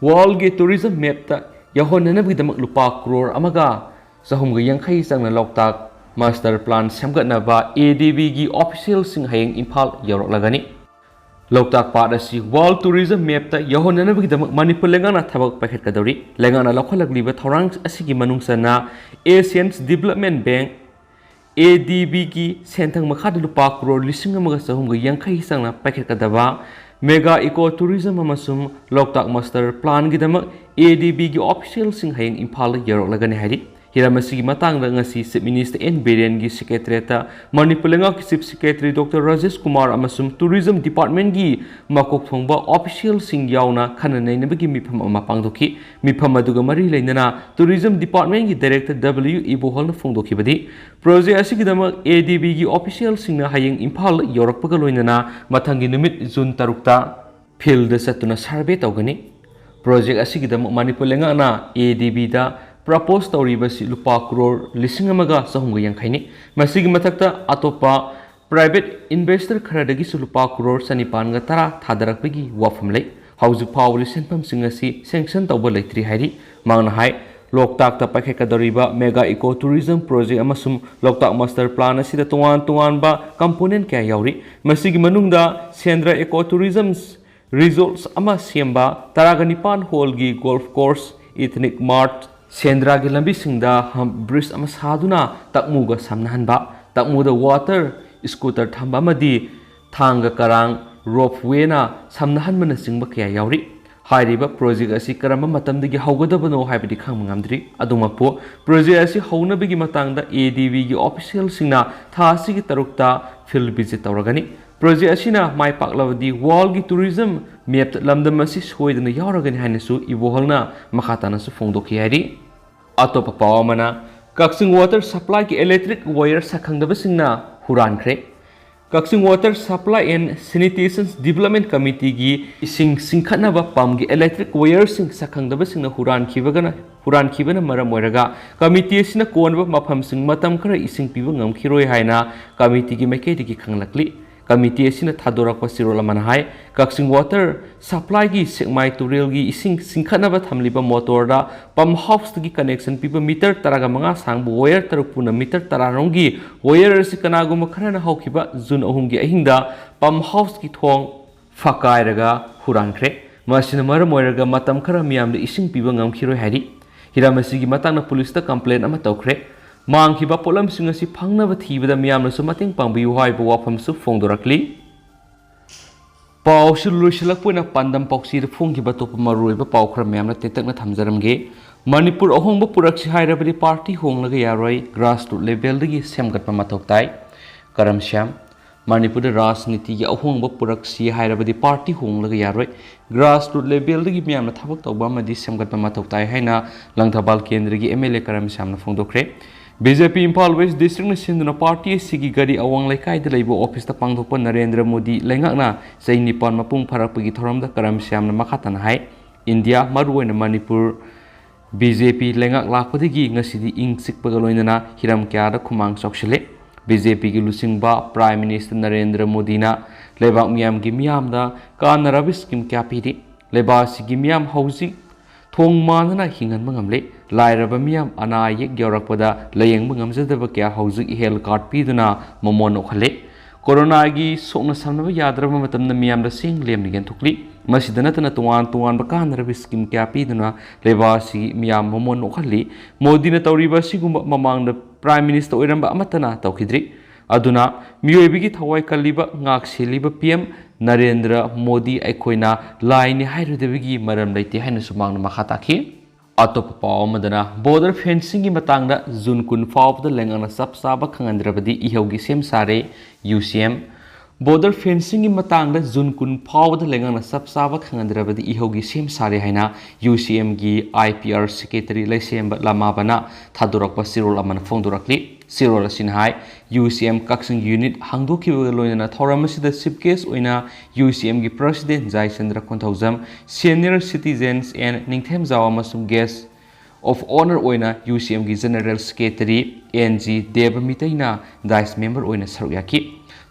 worldꯒꯤ tourism mapꯇ ꯌꯧꯍꯟꯅꯅꯕꯒꯤꯗꯃꯛ ꯂꯨꯄꯥ ꯀ꯭ꯔꯣꯔ ꯑꯃꯒ ꯆꯍꯨꯝꯒ ꯌꯥꯡꯈꯩ ꯆꯪꯅ ꯂꯣꯛꯇꯥꯛ master plan ꯁꯦꯝꯒꯠꯅꯕ ADBꯒꯤ officialꯁꯤꯡ ꯍꯌꯦꯡ ꯏꯝꯐꯥꯜ ꯌꯧꯔꯛꯂꯒꯅꯤ꯫ ꯂꯣꯛꯇꯥꯛ ꯄꯥꯠ ꯑꯁꯤ world tourism mapꯇ ꯌꯧꯍꯟꯅꯅꯕꯒꯤꯗꯃꯛ ꯃꯅꯤꯄꯨꯔ ꯂꯩꯉꯥꯛꯅ ꯊꯕꯛ ꯄꯥꯏꯈꯠꯀꯗꯧꯔꯤ꯫ ꯂꯩꯉꯥꯛꯅ ꯂꯧꯈꯠꯂꯛꯂꯤꯕ ꯊꯧꯔꯥꯡ ꯑꯁꯤꯒꯤ ꯃꯅꯨꯡ ꯆꯟꯅ Asians Development Bank, ADBꯒꯤ ꯁꯦꯟꯊꯪ ꯃꯈꯥꯗ ꯂꯨꯄꯥ ꯀ꯭ꯔꯣꯔ ꯂꯤꯁꯤꯡ ꯑꯃꯒ ꯆꯍꯨꯝꯒ ꯌꯥꯡꯈꯩ ꯆꯪꯅ ꯄꯥꯏꯈꯠꯀꯗꯕ mega eco tourism ꯑꯃꯁꯨꯡ ꯂꯣꯛꯇꯥꯛ master planꯒꯤꯗꯃꯛ ADBꯒꯤ officialꯁꯤꯡ ꯍꯌꯦꯡ ꯏꯝꯐꯥꯜꯗ ꯌꯧꯔꯛꯂꯒꯅꯤ ꯍꯥꯏꯔꯤ꯫ ꯍꯤꯔꯝ ꯑꯁꯤꯒꯤ ꯃꯇꯥꯡꯗ ꯉꯁꯤ Chief Minister N ꯕꯤꯔꯦꯟꯒꯤ secretariatꯇ ꯃꯅꯤꯄꯨꯔ ꯂꯩꯉꯥꯛꯀꯤ Chief Secretary Doctor Rajesh Kumar ꯑꯃꯁꯨꯡ tourism departmentꯒꯤ ꯃꯀꯣꯛ ꯊꯣꯡꯕ officialꯁꯤꯡ ꯌꯥꯎꯅ ꯈꯟꯅ ꯅꯩꯅꯕꯒꯤ ꯃꯤꯐꯝ ꯑꯃ ꯄꯥꯡꯊꯣꯛꯈꯤ꯫ ꯃꯤꯐꯝ ꯑꯗꯨꯒ ꯃꯔꯤ ꯂꯩꯅꯅ tourism departmentꯒꯤ director W ꯏꯕꯣꯍꯜꯅ ꯐꯣꯡꯗꯣꯛꯈꯤꯕꯗꯤ, project ꯑꯁꯤꯒꯤꯗꯃꯛ ADBꯒꯤ officialꯁꯤꯡꯅ ꯍꯌꯦꯡ ꯏꯝꯐꯥꯜ ꯌꯧꯔꯛꯄꯒ ꯂꯣꯏꯅꯅ ꯃꯊꯪꯒꯤ ꯅꯨꯃꯤꯠ June ꯇꯔꯨꯛꯇ fieldꯗ ꯆꯠꯇꯨꯅ survey ꯇꯧꯒꯅꯤ꯫ Project ꯑꯁꯤꯒꯤꯗꯃꯛ ꯃꯅꯤꯄꯨꯔ ꯂꯩꯉꯥꯛꯅ ADBꯗ propose ꯇꯧꯔꯤꯕꯁꯤ ꯂꯨꯄꯥ ꯀ꯭ꯔꯣꯔ ꯂꯤꯁꯤꯡ ꯑꯃꯒ ꯆꯍꯨꯝꯒ ꯌꯥꯡꯈꯩꯅꯤ꯫ ꯃꯁꯤꯒꯤ ꯃꯊꯛꯇ ꯑꯇꯣꯞꯄ private investor ꯈꯔꯗꯒꯤꯁꯨ ꯂꯨꯄꯥ ꯀ꯭ꯔꯣꯔ ꯆꯅꯤꯄꯥꯟꯒ ꯇꯔꯥ ꯊꯥꯗꯔꯛꯄꯒꯤ ꯋꯥꯐꯝ ꯂꯩ꯫ ꯍꯧꯖꯤꯛ ꯐꯥꯎꯕꯗꯤ ꯁꯦꯟꯐꯝꯁꯤꯡ ꯑꯁꯤ sanction ꯇꯧꯕ ꯂꯩꯇ꯭ꯔꯤ ꯍꯥꯏꯔꯤ꯫ ꯃꯍꯥꯛꯅ ꯍꯥꯏ, ꯂꯣꯛꯇꯥꯛꯇ ꯄꯥꯏꯈꯠꯀꯗꯧꯔꯤꯕ mega eco tourism project ꯑꯃꯁꯨꯡ ꯂꯣꯛꯇꯥꯛ master plan ꯑꯁꯤꯗ ꯇꯣꯉꯥꯟ ꯇꯣꯉꯥꯟꯕ component ꯀꯌꯥ ꯌꯥꯎꯔꯤ꯫ ꯃꯁꯤꯒꯤ ꯃꯅꯨꯡꯗ ꯁꯦꯟꯗ꯭ꯔꯥ eco tourism resorts ꯑꯃ ꯁꯦꯝꯕ, ꯇꯔꯥꯒ ꯅꯤꯄꯥꯟ ꯍꯣꯜꯒꯤ golf course, ethnic mart, ꯁꯦꯟꯗ꯭ꯔꯥꯒꯤ ꯂꯝꯕꯤꯁꯤꯡꯗ hump bridge ꯑꯃ ꯁꯥꯗꯨꯅ ꯇꯛꯃꯨꯒ ꯁꯝꯅꯍꯟꯕ, ꯇꯛꯃꯨꯗ water scooter ꯊꯝꯕ ꯑꯃꯗꯤ ꯊꯥꯡꯒ ꯀꯔꯥꯡ ropewayꯅ ꯁꯝꯅꯍꯟꯕꯅꯆꯤꯡꯕ ꯀꯌꯥ ꯌꯥꯎꯔꯤ꯫ ꯍꯥꯏꯔꯤꯕ ꯄ꯭ꯔꯣꯖꯦꯛ ꯑꯁꯤ ꯀꯔꯝꯕ ꯃꯇꯝꯗꯒꯤ ꯍꯧꯒꯗꯕꯅꯣ ꯍꯥꯏꯕꯗꯤ ꯈꯪꯕ ꯉꯝꯗ꯭ꯔꯤ꯫ ꯑꯗꯨꯃꯛꯄꯨ, ꯄ꯭ꯔꯣꯖꯦꯛ ꯑꯁꯤ ꯍꯧꯅꯕꯒꯤ ꯃꯇꯥꯡꯗ ADBꯒꯤ officialꯁꯤꯡꯅ ꯊꯥ ꯑꯁꯤꯒꯤ ꯇꯔꯨꯛꯇ field visit ꯇꯧꯔꯒꯅꯤ꯫ ꯄ꯭ꯔꯣꯖꯦꯛ ꯑꯁꯤꯅ ꯃꯥꯏ ꯄꯥꯛꯂꯕꯗꯤ worldꯒꯤ tourism mapꯇ ꯂꯝꯗꯝ ꯑꯁꯤ ꯁꯣꯏꯗꯅ ꯌꯥꯎꯔꯒꯅꯤ ꯍꯥꯏꯅꯁꯨ ꯏꯕꯣꯍꯜꯅ ꯃꯈꯥ ꯇꯥꯅꯁꯨ ꯐꯣꯡꯗꯣꯛꯈꯤ ꯍꯥꯏꯔꯤ꯫ ꯑꯇꯣꯞꯄ ꯄꯥꯎ ꯑꯃꯅ, ꯀꯛꯆꯤꯡ water supplyꯒꯤ electric wire ꯁꯛꯈꯪꯗꯕꯁꯤꯡꯅ ꯍꯨꯔꯥꯟꯈ꯭ꯔꯦ꯫ Kakching water supply and sanitation development committeeꯒꯤ ꯏꯁꯤꯡ ꯆꯤꯡꯈꯠꯅꯕ pumpꯒꯤ electric wireꯁꯤꯡ ꯁꯛꯈꯪꯗꯕꯁꯤꯡꯅ ꯍꯨꯔꯥꯟꯈꯤꯕꯒꯅ ꯍꯨꯔꯥꯟꯈꯤꯕꯅ ꯃꯔꯝ ꯑꯣꯏꯔꯒ committee ꯑꯁꯤꯅ ꯀꯣꯟꯕ ꯃꯐꯝꯁꯤꯡ ꯃꯇꯝ ꯈꯔ ꯏꯁꯤꯡ ꯄꯤꯕ ꯉꯝꯈꯤꯔꯣꯏ ꯍꯥꯏꯅ committeeꯒꯤ ꯃꯥꯏꯀꯩꯗꯒꯤ ꯈꯪꯂꯛꯂꯤ꯫ Committee ꯑꯁꯤꯅ ꯊꯥꯗꯣꯔꯛꯄ ꯆꯦꯔꯣꯜ ꯑꯃꯅ ꯍꯥꯏ, ꯀꯛꯆꯤꯡ water supplyꯒꯤ ꯁꯦꯛꯃꯥꯏ ꯇꯨꯔꯦꯜꯒꯤ ꯏꯁꯤꯡ ꯆꯤꯡꯈꯠꯅꯕ ꯊꯝꯂꯤꯕ motorꯗ pump houseꯇꯒꯤ connection ꯄꯤꯕ meter ꯇꯔꯥꯒ ꯃꯉꯥ ꯁꯥꯡꯕ wire ꯇꯔꯨꯛ ꯄꯨꯟꯅ meter ꯇꯔꯥ ꯔꯣꯝꯒꯤ wire ꯑꯁꯤ ꯀꯅꯥꯒꯨꯝꯕ ꯈꯔꯅ ꯍꯧꯈꯤꯕ June ꯑꯍꯨꯝꯒꯤ ꯑꯍꯤꯡꯗ pump houseꯀꯤ ꯊꯣꯡ ꯐꯛꯀꯥꯏꯔꯒ ꯍꯨꯔꯥꯟꯈ꯭ꯔꯦ꯫ ꯃꯁꯤꯅ ꯃꯔꯝ ꯑꯣꯏꯔꯒ ꯃꯇꯝ ꯈꯔ ꯃꯤꯌꯥꯝꯗ ꯏꯁꯤꯡ ꯄꯤꯕ ꯉꯝꯈꯤꯔꯣꯏ ꯍꯥꯏꯔꯤ꯫ ꯍꯤꯔꯝ ꯑꯁꯤꯒꯤ ꯃꯇꯥꯡꯗ ꯄꯨꯂꯤꯁꯇ complaint ꯑꯃ ꯇꯧꯈ꯭ꯔꯦ꯫ ꯃꯥꯡꯈꯤꯕ ꯄꯣꯠꯂꯝꯁꯤꯡ ꯑꯁꯤ ꯐꯪꯅꯕ ꯊꯤꯕꯗ ꯃꯤꯌꯥꯝꯅꯁꯨ ꯃꯇꯦꯡ ꯄꯥꯡꯕꯤꯌꯨ ꯍꯥꯏꯕ ꯋꯥꯐꯝꯁꯨ ꯐꯣꯡꯗꯣꯔꯛꯂꯤ꯫ ꯄꯥꯎꯁꯤ ꯂꯣꯏꯁꯤꯜꯂꯛꯄ ꯑꯣꯏꯅ ꯄꯥꯟꯗꯝ ꯄꯥꯎꯆꯦꯗ ꯐꯣꯡꯈꯤꯕ ꯑꯇꯣꯞꯄ ꯃꯔꯨꯑꯣꯏꯕ ꯄꯥꯎ ꯈꯔ ꯃꯌꯥꯝꯅ ꯇꯦꯟꯇꯛꯅ ꯊꯝꯖꯔꯝꯒꯦ꯫ ꯃꯅꯤꯄꯨꯔ ꯑꯍꯣꯡꯕ ꯄꯨꯔꯛꯁꯤ ꯍꯥꯏꯔꯕꯗꯤ party ꯍꯣꯡꯂꯒ ꯌꯥꯔꯣꯏ, grassroot levelꯗꯒꯤ ꯁꯦꯝꯒꯠꯄ ꯃꯊꯧ ꯇꯥꯏ꯫ ꯀꯔꯝ ꯁ꯭ꯌꯥꯝ꯫ ꯃꯅꯤꯄꯨꯔꯗ ꯔꯥꯖꯅꯤꯇꯤꯒꯤ ꯑꯍꯣꯡꯕ ꯄꯨꯔꯛꯁꯤ ꯍꯥꯏꯔꯕꯗꯤ party ꯍꯣꯡꯂꯒ ꯌꯥꯔꯣꯏ, grassroot levelꯗꯒꯤ ꯃꯤꯌꯥꯝꯅ ꯊꯕꯛ ꯇꯧꯕ ꯑꯃꯗꯤ ꯁꯦꯝꯒꯠꯄ ꯃꯊꯧ ꯇꯥꯏ ꯍꯥꯏꯅ ꯂꯪꯊꯕꯥꯜ ꯀꯦꯟꯗ꯭ꯔꯒꯤ MLA ꯀꯔꯝ ꯁ꯭ꯌꯥꯝꯅ ꯐꯣꯡꯗꯣꯛꯈ꯭ꯔꯦ꯫ BJP ꯏꯝꯐꯥꯜ West Districtꯅ ꯁꯤꯟꯗꯨꯅ party ꯑꯁꯤꯒꯤ ꯒꯥꯔꯤ ꯑꯋꯥꯡ ꯂꯩꯀꯥꯏꯗ ꯂꯩꯕ officeꯇ ꯄꯥꯡꯊꯣꯛꯄ ꯅꯔꯦꯟꯗ꯭ꯔ ꯃꯣꯗꯤ ꯂꯩꯉꯥꯛꯅ ꯆꯍꯤ ꯅꯤꯄꯥꯟ ꯃꯄꯨꯡ ꯐꯥꯔꯛꯄꯒꯤ ꯊꯧꯔꯝꯗ ꯀꯔꯝ ꯁ꯭ꯌꯥꯝꯅ ꯃꯈꯥ ꯇꯥꯅ ꯍꯥꯏ, ꯏꯟꯗꯤꯌꯥ, ꯃꯔꯨꯑꯣꯏꯅ ꯃꯅꯤꯄꯨꯔ, BJP ꯂꯩꯉꯥꯛ ꯂꯥꯛꯄꯗꯒꯤ ꯉꯁꯤꯗꯤ ꯏꯪ ꯆꯤꯛꯄꯒ ꯂꯣꯏꯅꯅ ꯍꯤꯔꯝ ꯀꯌꯥꯗ ꯈꯨꯃꯥꯡ ꯆꯥꯎꯁꯤꯜꯂꯦ꯫ BJPꯒꯤ ꯂꯨꯆꯤꯡꯕ Prime Minister ꯅꯔꯦꯟꯗ꯭ꯔ ꯃꯣꯗꯤꯅ ꯂꯩꯕꯥꯛ ꯃꯤꯌꯥꯝꯒꯤ ꯃꯤꯌꯥꯝꯗ ꯀꯥꯟꯅꯔꯕ scheme ꯀꯌꯥ ꯄꯤꯔꯤ꯫ ꯂꯩꯕꯥꯛ ꯑꯁꯤꯒꯤ ꯃꯤꯌꯥꯝ ꯍꯧꯖꯤꯛ ꯊꯣꯡ ꯃꯥꯟꯗꯅ ꯍꯤꯡꯍꯟꯕ ꯉꯝꯂꯦ꯫ ꯂꯥꯏꯔꯕ ꯃꯤꯌꯥꯝ ꯑꯅꯥ ꯑꯌꯦꯛ ꯌꯥꯎꯔꯛꯄꯗ ꯂꯥꯌꯦꯡꯕ ꯉꯝꯖꯗꯕ ꯀꯌꯥ ꯍꯧꯖꯤꯛ health card ꯄꯤꯗꯨꯅ ꯃꯃꯣꯟ ꯑꯣꯛꯍꯜꯂꯦ꯫ ꯀꯣꯔꯣꯅꯥꯒꯤ ꯁꯣꯛꯅ ꯁꯝꯅꯕ ꯌꯥꯗ꯭ꯔꯕ ꯃꯇꯝꯗ ꯃꯤꯌꯥꯝꯗ ꯆꯦꯡ ꯂꯦꯝꯅ ꯌꯦꯟꯊꯣꯛꯂꯤ꯫ ꯃꯁꯤꯗ ꯅꯠꯇꯅ ꯇꯣꯉꯥꯟ ꯇꯣꯉꯥꯟꯕ ꯀꯥꯟꯅꯔꯕ scheme ꯀꯌꯥ ꯄꯤꯗꯨꯅ ꯂꯩꯕꯥꯛ ꯑꯁꯤꯒꯤ ꯃꯤꯌꯥꯝ ꯃꯃꯣꯟ ꯑꯣꯛꯍꯜꯂꯤ꯫ ꯃꯣꯗꯤꯅ ꯇꯧꯔꯤꯕ ꯑꯁꯤꯒꯨꯝꯕ ꯃꯃꯥꯡꯗ Prime Minister ꯑꯣꯏꯔꯝꯕ ꯑꯃꯠꯇꯅ ꯇꯧꯈꯤꯗ꯭ꯔꯤ꯫ ꯑꯗꯨꯅ ꯃꯤꯑꯣꯏꯕꯒꯤ ꯊꯋꯥꯏ ꯀꯜꯂꯤꯕ, ꯉꯥꯛ ꯁꯦꯜꯂꯤꯕ ꯄꯤ ꯑꯦꯝ ꯅꯔꯦꯟꯗ꯭ꯔ ꯃꯣꯗꯤ ꯑꯩꯈꯣꯏꯅ ꯂꯥꯏꯅꯤ ꯍꯥꯏꯔꯨꯗꯕꯒꯤ ꯃꯔꯝ ꯂꯩꯇꯦ ꯍꯥꯏꯅꯁꯨ ꯃꯍꯥꯛꯅ ꯃꯈꯥ ꯇꯥꯈꯤ꯫ ꯑꯇꯣꯞꯄ ꯄꯥꯎ ꯑꯃꯗꯅ, ꯕꯣꯔꯗꯔ ꯐꯦꯟꯁꯤꯡꯒꯤ ꯃꯇꯥꯡꯗ ꯖꯨꯟ ꯀꯨꯟ ꯐꯥꯎꯕꯗ ꯂꯩꯉꯥꯛꯅ ꯆꯞ ꯆꯥꯕ ꯈꯪꯍꯟꯗ꯭ꯔꯕꯗꯤ ꯏꯍꯧꯒꯤ ꯁꯦꯝ ꯁꯥꯔꯦ ꯌꯨ ꯁꯤ ꯑꯦꯝ꯫ ꯕꯣꯔꯗꯔ ꯐꯦꯟꯁꯤꯡꯒꯤ ꯃꯇꯥꯡꯗ ꯖꯨꯟ ꯀꯨꯟ ꯐꯥꯎꯕꯗ ꯂꯩꯉꯥꯛꯅ ꯆꯞ ꯆꯥꯕ ꯈꯪꯍꯟꯗ꯭ꯔꯕꯗꯤ ꯏꯍꯧꯒꯤ ꯁꯦꯝ ꯁꯥꯔꯦ ꯍꯥꯏꯅ ꯌꯨ ꯁꯤ ꯑꯦꯝꯒꯤ ꯑꯥꯏ ꯄꯤ ꯑꯥꯔ ꯁꯦꯀ꯭ꯔꯦꯇꯔꯤ ꯂꯩꯁꯦꯝꯕ ꯂꯃꯥꯕꯅ ꯊꯥꯗꯣꯔꯛꯄ ꯆꯦꯔꯣꯜ ꯑꯃꯅ ꯐꯣꯡꯗꯣꯔꯛꯂꯤ꯫ ꯆꯦꯔꯣꯜ ꯑꯁꯤꯅ ꯍꯥꯏ, ꯌꯨ ꯁꯤ ꯑꯦꯝ ꯀꯛꯆꯤꯡ ꯌꯨꯅꯤꯠ ꯍꯥꯡꯗꯣꯛꯈꯤꯕꯒ ꯂꯣꯏꯅꯅ ꯊꯧꯔꯝ ꯑꯁꯤꯗ ꯆꯤꯐ ꯒꯦꯁ ꯑꯣꯏꯅ ꯌꯨ ꯁꯤ ꯑꯦꯝꯒꯤ president Jaichandra Konthoujam, senior citizens N Ningthemjao ꯑꯃꯁꯨꯡ ꯒꯦꯁ ꯑꯣꯐ ꯑꯣꯅꯔ ꯑꯣꯏꯅ ꯌꯨ ꯁꯤ ꯑꯦꯝꯒꯤ general secretary N G Deb ꯃꯤꯇꯩꯅ ꯗꯥꯏꯁ ꯃꯦꯝꯕꯔ ꯑꯣꯏꯅ ꯁꯔꯨꯛ ꯌꯥꯈꯤ꯫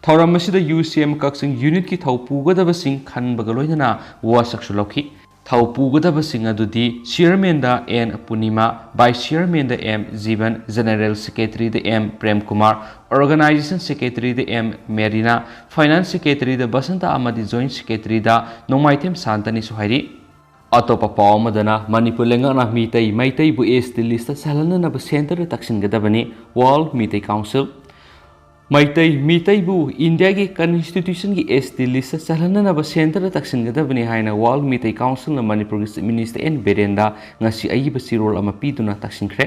ꯊꯧꯔꯝ ꯑꯁꯤꯗ ꯌꯨ ꯁꯤ ꯑꯦꯝ ꯀꯛꯆꯤꯡ ꯌꯨꯅꯤꯠꯀꯤ ꯊꯧ ꯄꯨꯒꯗꯕꯁꯤꯡ ꯈꯟꯕꯒ ꯂꯣꯏꯅꯅ ꯋꯥꯁꯛꯁꯨ ꯂꯧꯈꯤ꯫ ꯊꯧ ꯄꯨꯒꯗꯕꯁꯤꯡ ꯑꯗꯨꯗꯤ ꯆꯤꯌꯔꯃꯦꯟꯗ ꯑꯦꯟ ꯄꯨꯔꯅꯤꯃꯥ, ꯚꯥꯏꯁ ꯆꯤꯌꯔꯃꯦꯟꯗ ꯑꯦꯝ ꯖꯤꯕꯟ, ꯖꯦꯅꯔꯦꯜ ꯁꯦꯀ꯭ꯔꯦꯇꯔꯤꯗ ꯑꯦꯝ ꯄ꯭ꯔꯦꯝ ꯀꯨꯃꯥꯔ, ꯑꯣꯔꯒꯅꯥꯏꯖꯦꯁꯟ ꯁꯦꯀ꯭ꯔꯦꯇꯔꯤꯗ ꯑꯦꯝ ꯃꯦꯔꯤꯅꯥ, ꯐꯥꯏꯅꯥꯟꯁ ꯁꯦꯀ꯭ꯔꯦꯇꯔꯤꯗ ꯕꯁꯟꯇ ꯑꯃꯗꯤ ꯖꯣꯏꯟꯠ ꯁꯦꯀ꯭ꯔꯦꯇꯔꯤꯗ ꯅꯣꯡꯃꯥꯏꯊꯦꯝ ꯁꯥꯟꯇꯅꯤꯁꯨ ꯍꯥꯏꯔꯤ꯫ ꯑꯇꯣꯞꯄ ꯄꯥꯎ ꯑꯃꯗꯅ, ꯃꯅꯤꯄꯨꯔ ꯂꯩꯉꯥꯛꯅ ꯃꯤꯇꯩ ꯃꯩꯇꯩꯕꯨ ꯑꯦꯁ ꯇꯤ ꯂꯤꯁꯇ ꯆꯜꯍꯟꯅꯅꯕ ꯁꯦꯟꯇꯔꯗ ꯇꯛꯁꯤꯟꯒꯗꯕꯅꯤ, ꯋꯥꯔꯜ ꯃꯤꯇꯩ ꯀꯥꯎꯟꯁꯤꯜ꯫ ꯃꯩꯇꯩ ꯃꯤꯇꯩꯕꯨ ꯏꯟꯗꯤꯌꯥꯒꯤ ꯀꯟꯁꯇꯤꯇ꯭ꯌꯨꯁꯟꯒꯤ ꯑꯦꯁ ꯇꯤ ꯂꯤꯁꯇ ꯆꯜꯍꯟꯅꯅꯕ ꯁꯦꯟꯇꯔꯗ ꯇꯛꯁꯤꯟꯒꯗꯕꯅꯤ ꯍꯥꯏꯅ ꯋꯥꯔꯜ ꯃꯤꯇꯩ ꯀꯥꯎꯟꯁꯤꯜꯅ ꯃꯅꯤꯄꯨꯔꯒꯤ ꯆꯤꯐ ꯃꯤꯅꯤꯁꯇꯔ ꯑꯦꯟ ꯕꯤꯔꯦꯟꯗ ꯉꯁꯤ ꯑꯏꯕ ꯆꯦꯔꯣꯜ ꯑꯃ ꯄꯤꯗꯨꯅ ꯇꯛꯁꯤꯟꯈ꯭ꯔꯦ꯫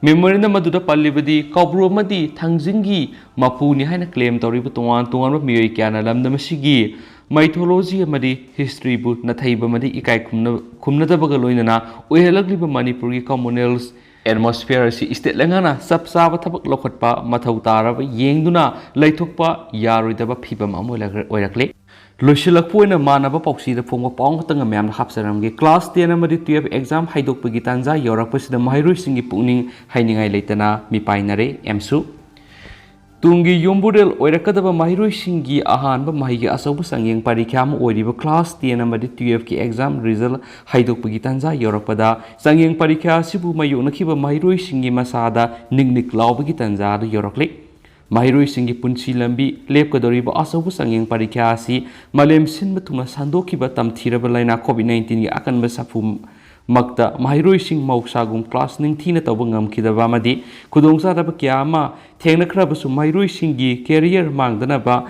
ꯃꯦꯃꯣꯔꯦꯟꯗꯝ ꯑꯗꯨꯗ ꯄꯜꯂꯤꯕꯗꯤ ꯀꯧꯕ꯭ꯔꯨ ꯑꯃꯗꯤ ꯊꯥꯡꯖꯤꯡꯒꯤ ꯃꯄꯨꯅꯤ ꯍꯥꯏꯅ ꯀ꯭ꯂꯦꯝ ꯇꯧꯔꯤꯕ ꯇꯣꯉꯥꯟ ꯇꯣꯉꯥꯟꯕ ꯃꯤꯑꯣꯏ ꯀꯌꯥꯅ ꯂꯝꯗꯝ ꯑꯁꯤꯒꯤ ꯃꯥꯏꯊꯣꯂꯣꯖꯤ ꯑꯃꯗꯤ ꯍꯤꯁꯇ꯭ꯔꯤꯕꯨ ꯅꯥꯊꯩꯕ ꯑꯃꯗꯤ ꯏꯀꯥꯏ ꯈꯨꯝꯅ-, ꯈꯨꯝꯅꯗꯕꯒ ꯂꯣꯏꯅꯅ ꯑꯣꯏꯍꯜꯂꯛꯂꯤꯕ ꯃꯅꯤꯄꯨꯔꯒꯤ ꯀꯝꯃꯨꯅꯦꯜ ꯑꯦꯠꯃꯣꯁꯐꯤꯌꯔ ꯑꯁꯤ ꯁ꯭ꯇꯦꯠ ꯂꯩꯉꯥꯛꯅ ꯆꯞ ꯆꯥꯕ ꯊꯕꯛ ꯂꯧꯈꯠꯄ ꯃꯊꯧ ꯇꯥꯔꯕ ꯌꯦꯡꯗꯨꯅ ꯂꯩꯊꯣꯛꯄ ꯌꯥꯔꯣꯏꯗꯕ ꯐꯤꯕꯝ ꯑꯃ ꯑꯣꯏꯔꯛ-, ꯑꯣꯏꯔꯛꯂꯤ꯫ ꯂꯣꯏꯁꯤꯜꯂꯛꯄ ꯑꯣꯏꯅ ꯃꯥꯟꯅꯕ ꯄꯥꯎꯆꯦꯗ ꯐꯣꯡꯕ ꯄꯥꯎ ꯑꯃꯈꯛꯇꯪꯒ ꯃꯌꯥꯝꯅ ꯍꯥꯞꯆꯔꯝꯒꯦ꯫ ꯀ꯭ꯂꯥꯁ ꯇꯦꯟ ꯑꯃꯗꯤ ꯇꯨꯌꯦꯜꯐ ꯑꯦꯛꯖꯥꯝ ꯍꯥꯏꯗꯣꯛꯄꯒꯤ ꯇꯥꯟꯖꯥ ꯌꯧꯔꯛꯄꯁꯤꯗ ꯃꯍꯩꯔꯣꯏꯁꯤꯡꯒꯤ ꯄꯨꯛꯅꯤꯡ ꯍꯥꯏꯅꯤꯡꯉꯥꯏ ꯂꯩꯇꯅ ꯃꯤꯄꯥꯏꯅꯔꯦ꯫ ꯑꯦꯝꯁꯨ ꯇꯨꯡꯒꯤ ꯌꯨꯝꯕꯨꯔꯦꯜ ꯑꯣꯏꯔꯛꯀꯗꯕ ꯃꯍꯩꯔꯣꯏꯁꯤꯡꯒꯤ ꯑꯍꯥꯟꯕ ꯃꯍꯩꯒꯤ ꯑꯆꯧꯕ ꯆꯥꯡꯌꯦꯡ ꯄꯔꯤꯈ꯭ꯌꯥ ꯑꯃ ꯑꯣꯏꯔꯤꯕ ꯀ꯭ꯂꯥꯁ ꯇꯦꯟ ꯑꯃꯗꯤ ꯇꯨꯌꯦꯜꯐꯀꯤ ꯑꯦꯛꯖꯥꯝ ꯔꯤꯖꯜ ꯍꯥꯏꯗꯣꯛꯄꯒꯤ ꯇꯥꯟꯖꯥ ꯌꯧꯔꯛꯄꯗ, ꯆꯥꯡꯌꯦꯡ ꯄꯔꯤꯈ꯭ꯌꯥ ꯑꯁꯤꯕꯨ ꯃꯥꯌꯣꯛꯅꯈꯤꯕ ꯃꯍꯩꯔꯣꯏꯁꯤꯡꯒꯤ ꯃꯁꯥꯗ ꯅꯤꯛ ꯅꯤꯛ ꯂꯥꯎꯕꯒꯤ ꯇꯥꯟꯖꯥ ꯑꯗꯨ ꯌꯧꯔꯛꯂꯤ꯫ ꯃꯍꯩꯔꯣꯏꯁꯤꯡꯒꯤ ꯄꯨꯟꯁꯤ ꯂꯝꯕꯤ ꯂꯦꯞꯀꯗꯧꯔꯤꯕ ꯑꯆꯧꯕ ꯆꯥꯡꯌꯦꯡ ꯄꯔꯤꯈ꯭ꯌꯥ ꯑꯁꯤ ꯃꯥꯂꯦꯝ ꯁꯤꯟꯕ ꯊꯨꯡꯅ ꯁꯟꯗꯣꯛꯈꯤꯕ ꯇꯝꯊꯤꯔꯕ ꯂꯥꯏꯅꯥ ꯀꯣꯚꯤꯗ ꯅꯥꯏꯟꯇꯤꯟꯒꯤ ꯑꯀꯟꯕ ꯁꯥꯐꯨ ꯃꯛꯇ ꯃꯍꯩꯔꯣꯏꯁꯤꯡ ꯃꯍꯧꯁꯥꯒꯨꯝ class ꯅꯤꯡꯊꯤꯅ ꯇꯧꯕ ꯉꯝꯈꯤꯗꯕ ꯑꯃꯗꯤ ꯈꯨꯗꯣꯡꯆꯥꯗꯕ ꯀꯌꯥ ꯑꯃ ꯊꯦꯡꯅꯈ꯭ꯔꯕꯁꯨ ꯃꯍꯩꯔꯣꯏꯁꯤꯡꯒꯤ career ꯃꯥꯡꯗꯅꯕ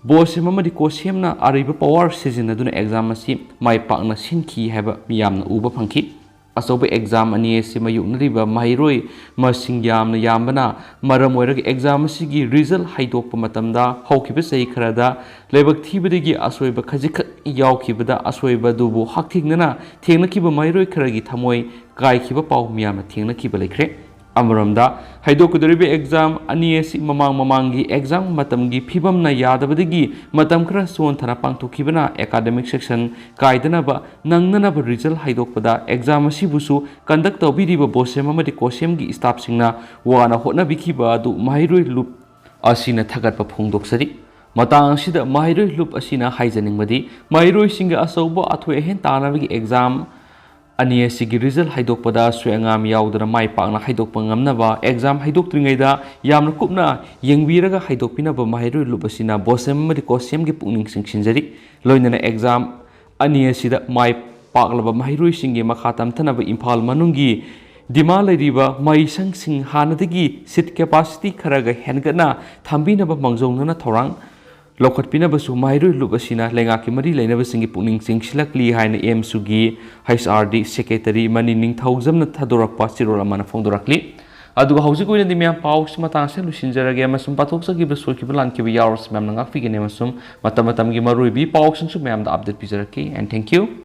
ꯕꯣꯁꯦꯝ ꯑꯃꯗꯤ ꯀꯣꯁꯦꯝꯅ ꯑꯔꯩꯕ power ꯁꯤꯖꯤꯟꯅꯗꯨꯅ exam ꯑꯁꯤ ꯃꯥꯏ ꯄꯥꯛꯅ ꯁꯤꯟꯈꯤ ꯍꯥꯏꯕ ꯃꯤꯌꯥꯝꯅ ꯎꯕ ꯐꯪꯈꯤ꯫ ꯑꯆꯧꯕ exam ꯑꯅꯤ ꯑꯁꯤ ꯃꯥꯌꯣꯛꯅꯔꯤꯕ ꯃꯍꯩꯔꯣꯏ ꯃꯁꯤꯡ ꯌꯥꯝꯅ ꯌꯥꯝꯕꯅ ꯃꯔꯝ ꯑꯣꯏꯔꯒ exam ꯑꯁꯤꯒꯤ result ꯍꯥꯏꯗꯣꯛꯄ ꯃꯇꯝꯗ ꯍꯧꯈꯤꯕ ꯆꯍꯤ ꯈꯔꯗ ꯂꯥꯏꯕꯛ ꯊꯤꯕꯗꯒꯤ ꯑꯁꯣꯏꯕ ꯈꯖꯤꯛꯈꯛ ꯌꯥꯎꯈꯤꯕꯗ ꯑꯁꯣꯏꯕ ꯑꯗꯨꯕꯨ ꯍꯛꯊꯦꯡꯅꯅ ꯊꯦꯡꯅꯈꯤꯕ ꯃꯍꯩꯔꯣꯏ ꯈꯔꯒꯤ ꯊꯃꯣꯏ ꯀꯥꯏꯈꯤꯕ ꯄꯥꯎ ꯃꯤꯌꯥꯝꯅ ꯊꯦꯡꯅꯈꯤꯕ ꯂꯩꯈ꯭ꯔꯦ꯫ ꯑꯃꯔꯣꯝꯗ ꯍꯥꯏꯗꯣꯛꯀꯗꯧꯔꯤꯕ exam ꯑꯅꯤ ꯑꯁꯤ ꯃꯃꯥꯡ ꯃꯃꯥꯡꯒꯤ exam ꯃꯇꯝꯒꯤ ꯐꯤꯕꯝꯅ ꯌꯥꯗꯕꯗꯒꯤ ꯃꯇꯝ ꯈꯔ ꯆꯣꯟꯊꯅ ꯄꯥꯡꯊꯣꯛꯈꯤꯕꯅ academic session ꯀꯥꯏꯗꯅꯕ ꯅꯪꯅꯅꯕ result ꯍꯥꯏꯗꯣꯛꯄꯗ exam ꯑꯁꯤꯕꯨꯁꯨ conduct ꯇꯧꯕꯤꯔꯤꯕ ꯕꯣꯁꯦꯝ ꯑꯃꯗꯤ ꯀꯣꯁꯦꯝꯒꯤ staffꯁꯤꯡꯅ ꯋꯥꯅ ꯍꯣꯠꯅꯕꯤꯈꯤꯕ ꯑꯗꯨ ꯃꯍꯩꯔꯣꯏ ꯂꯨꯞ ꯑꯁꯤꯅ ꯊꯥꯒꯠꯄ ꯐꯣꯡꯗꯣꯛꯆꯔꯤ꯫ ꯃꯇꯥꯡ ꯑꯁꯤꯗ ꯃꯍꯩꯔꯣꯏ ꯂꯨꯞ ꯑꯁꯤꯅ ꯍꯥꯏꯖꯅꯤꯡꯕꯗꯤ ꯃꯍꯩꯔꯣꯏꯁꯤꯡꯒꯤ ꯑꯆꯧꯕ ꯑꯊꯣꯏ ꯑꯍꯦꯟ ꯇꯥꯟꯅꯕꯒꯤ exam ꯑꯅꯤ ꯑꯁꯤꯒꯤ result ꯍꯥꯏꯗꯣꯛꯄꯗ ꯑꯁꯣꯏ ꯑꯉꯥꯝ ꯌꯥꯎꯗꯅ ꯃꯥꯏ ꯄꯥꯛꯅ ꯍꯥꯏꯗꯣꯛꯄ ꯉꯝꯅꯕ exam ꯍꯥꯏꯗꯣꯛꯇ꯭ꯔꯤꯉꯩꯗ ꯌꯥꯝꯅ ꯀꯨꯞꯅ ꯌꯦꯡꯕꯤꯔꯒ ꯍꯥꯏꯗꯣꯛꯄꯤꯅꯕ ꯃꯍꯩꯔꯣꯏ ꯂꯨꯞ ꯑꯁꯤꯅ ꯕꯣꯁꯦꯝ ꯑꯃꯗꯤ ꯀꯣꯁꯦꯝꯒꯤ ꯄꯨꯛꯅꯤꯡ ꯆꯤꯡꯁꯤꯟꯖꯔꯤ꯫ ꯂꯣꯏꯅꯅ exam ꯑꯅꯤ ꯑꯁꯤꯗ ꯃꯥꯏ ꯄꯥꯛꯂꯕ ꯃꯍꯩꯔꯣꯏꯁꯤꯡꯒꯤ ꯃꯈꯥ ꯇꯝꯊꯅꯕ ꯏꯝꯐꯥꯜ ꯃꯅꯨꯡꯒꯤ demand ꯂꯩꯔꯤꯕ ꯃꯍꯩꯁꯪꯁꯤꯡ ꯍꯥꯟꯅꯗꯒꯤ seat capacity ꯈꯔꯒ ꯍꯦꯟꯒꯠꯅ ꯊꯝꯕꯤꯅꯕ ꯃꯥꯡꯖꯧꯅꯅ ꯊꯧꯔꯥꯡ ꯂꯧꯈꯠꯄꯤꯅꯕꯁꯨ ꯃꯍꯩꯔꯣꯏ ꯂꯨꯞ ꯑꯁꯤꯅ ꯂꯩꯉꯥꯛꯀꯤ ꯃꯔꯤ ꯂꯩꯅꯕꯁꯤꯡꯒꯤ ꯄꯨꯛꯅꯤꯡ ꯆꯤꯡꯁꯤꯜꯂꯛꯂꯤ ꯍꯥꯏꯅ ꯑꯦꯝꯁꯨꯒꯤ HRD secretary ꯃꯅꯤ ꯅꯤꯡꯊꯧꯖꯝꯅ ꯊꯥꯗꯣꯔꯛꯄ ꯆꯦꯔꯣꯜ ꯑꯃꯅ ꯐꯣꯡꯗꯣꯔꯛꯂꯤ꯫ ꯑꯗꯨꯒ ꯍꯧꯖꯤꯛ ꯑꯣꯏꯅꯗꯤ ꯃꯌꯥꯝ ꯄꯥꯎꯁꯤ ꯃꯇꯥꯡ ꯑꯁꯤꯗ ꯂꯣꯏꯁꯤꯟꯖꯔꯒꯦ ꯑꯃꯁꯨꯡ ꯄꯥꯊꯣꯛꯆꯈꯤꯕ ꯁꯣꯏꯈꯤꯕ ꯂꯥꯟꯈꯤꯕ ꯌꯥꯎꯔꯁꯨ ꯃꯌꯥꯝꯅ ꯉꯥꯛꯄꯤꯒꯅꯤ ꯑꯃꯁꯨꯡ ꯃꯇꯝ ꯃꯇꯝꯒꯤ ꯃꯔꯨꯑꯣꯏꯕ ꯄꯥꯎꯁꯤꯡꯁꯨ ꯃꯌꯥꯝꯗ update ꯄꯤꯖꯔꯛꯀꯦ꯫ And thank you.